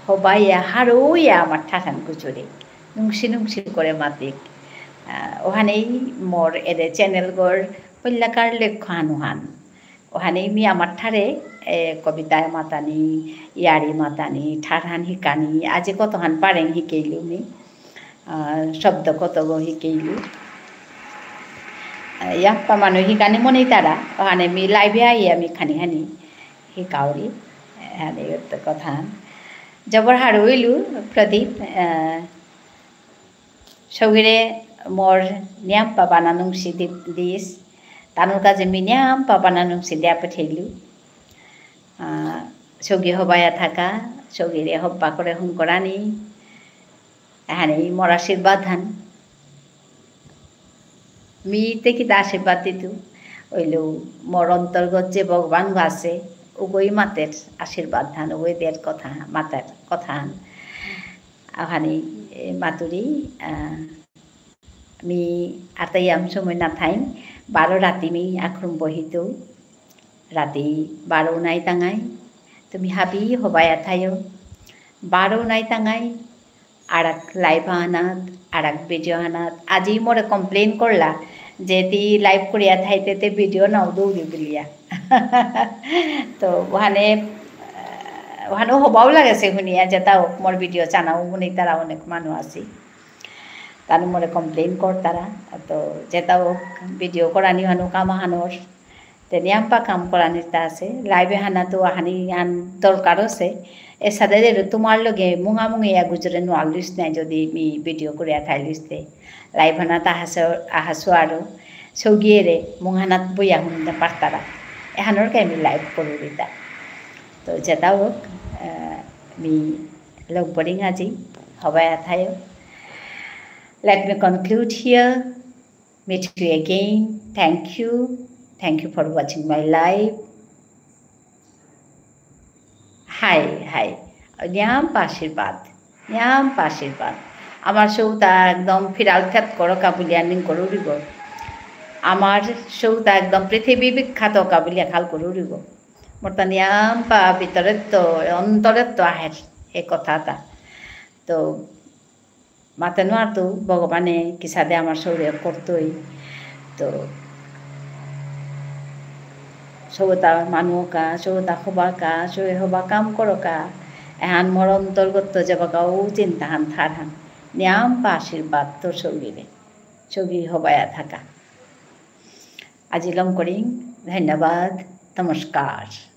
হবাইয়া, হারৌইয়া আমার ঠারহান গুজুরি। নুংসি নুংসি করে মাতিক। আহ, ওহানেই মোর এরে channel গর পল্লাকার লক্ষ্য হানুহান। ওহানেই মি আমার ঠারে, এ, কবিতায় মাতানি, ইয়ারি মাতানি, ঠারহান হিকানি, আজি কতহান পারেং হিকেইলু মি। আহ, শব্দ কতগো হিকেইলু। আহ, ইয়াম্পা মানু হিকানি মনেইতারা, ওহানে মি live এ আইয়া মি খানি খানি হিকাউরি, এহানে ইয়ত কথা। জবর হারৌ ইলু প্রদীপ, আহ, সৌগিরে মোর নিয়াম্পা বানা নুংসি দি-, দিস, তানুর কাজে মি নিয়াম্পা বানা নুংসি দিয়া পঠেইলু। আহ, সৌগি হবায়া থাকা, সৌগিরে হব্বা করে হুন করানি, এহানে মোর আশীর্বাদহান। মিতে কিতা আশীর্বাদ দিতু? ওইলো মোর অন্তর্গত যে ভগবান আছে, উগই মাতের আশীর্বাদহান, উগই দের কথা, মাতের কথাহান। ওহানে, এ, মাতুরি, আহ, মি আতাইয়াম সময় না থাইন, বারো রাতি মি আখরুম বহিতু, রাতি বারো নাই তাঙাই, তুমি হাবি হবায়া থাইও, বারো নাই তাঙাই, আরাক live আনাত, আরাক video আনাত। আজি মোরে complain করলা যে তি live করিয়া থাইতে তে video নাও দৌড়ি বুলিয়া। তো ওহানে, আহ, ওহানেও হবাও লাগেসে হুনিয়া, যেতাও মোর video চানাও হুনি তারা অনেক মানু আসি। তানু মোরে complain করতারা। তো যেতাও video করানি হানু কাম আহানর। তে নিয়াম্পা কাম করানিতা আছে। Live এ হানা তো আহানি আন দরকার আছে। এসাদে যে তোমার লগে মুঙামুঙি ইয়া গুজরে নোয়ালুস নাই যদি মি video করিয়া থাইলুস তে। Live হানাত আহাসে, আহাসু আরো। সৌগিয়েরে মুঙহানাত বইয়া হুনতে পারতারা। এহানর কে আমি live করুরিতা। তো যেতা হোক, আহ, মি লগ বরিং আজি, হবায়া থাইও। Let me conclude here. Meet you again. Thank you. Thank you for watching my live. হাই, হাই। নিয়াম্পা আশীর্বাদ। নিয়াম্পা আশীর্বাদ। আমার সৌতা একদম ফিরাল খ্যাত করকা বুলিয়া নিং করুরিব। আমার সৌতা একদম পৃথিবী বিখ্যাত কা বুলিয়া খাল করুরিব। মোরতা নিয়াম্পা ভিতরেত্ত, অন্তরেত্ত আহের এ কথাতা। তো মাতে নোয়ারতু ভগবানে কিসাদে আমার শরীরে করতই। তো সৌতা মানুকা, সৌতা হবাকা, সৌয়ে হবা কাম করকা, এহান মোর অন্তর্গত যেবাকাউ চিন্তাহান থারহান। নিয়াম পা আশীর্বাদ তোর সৌগিরে। সৌগি হবায়া থাকা। আজি লম করিং। ধন্যবাদ। নমস্কার।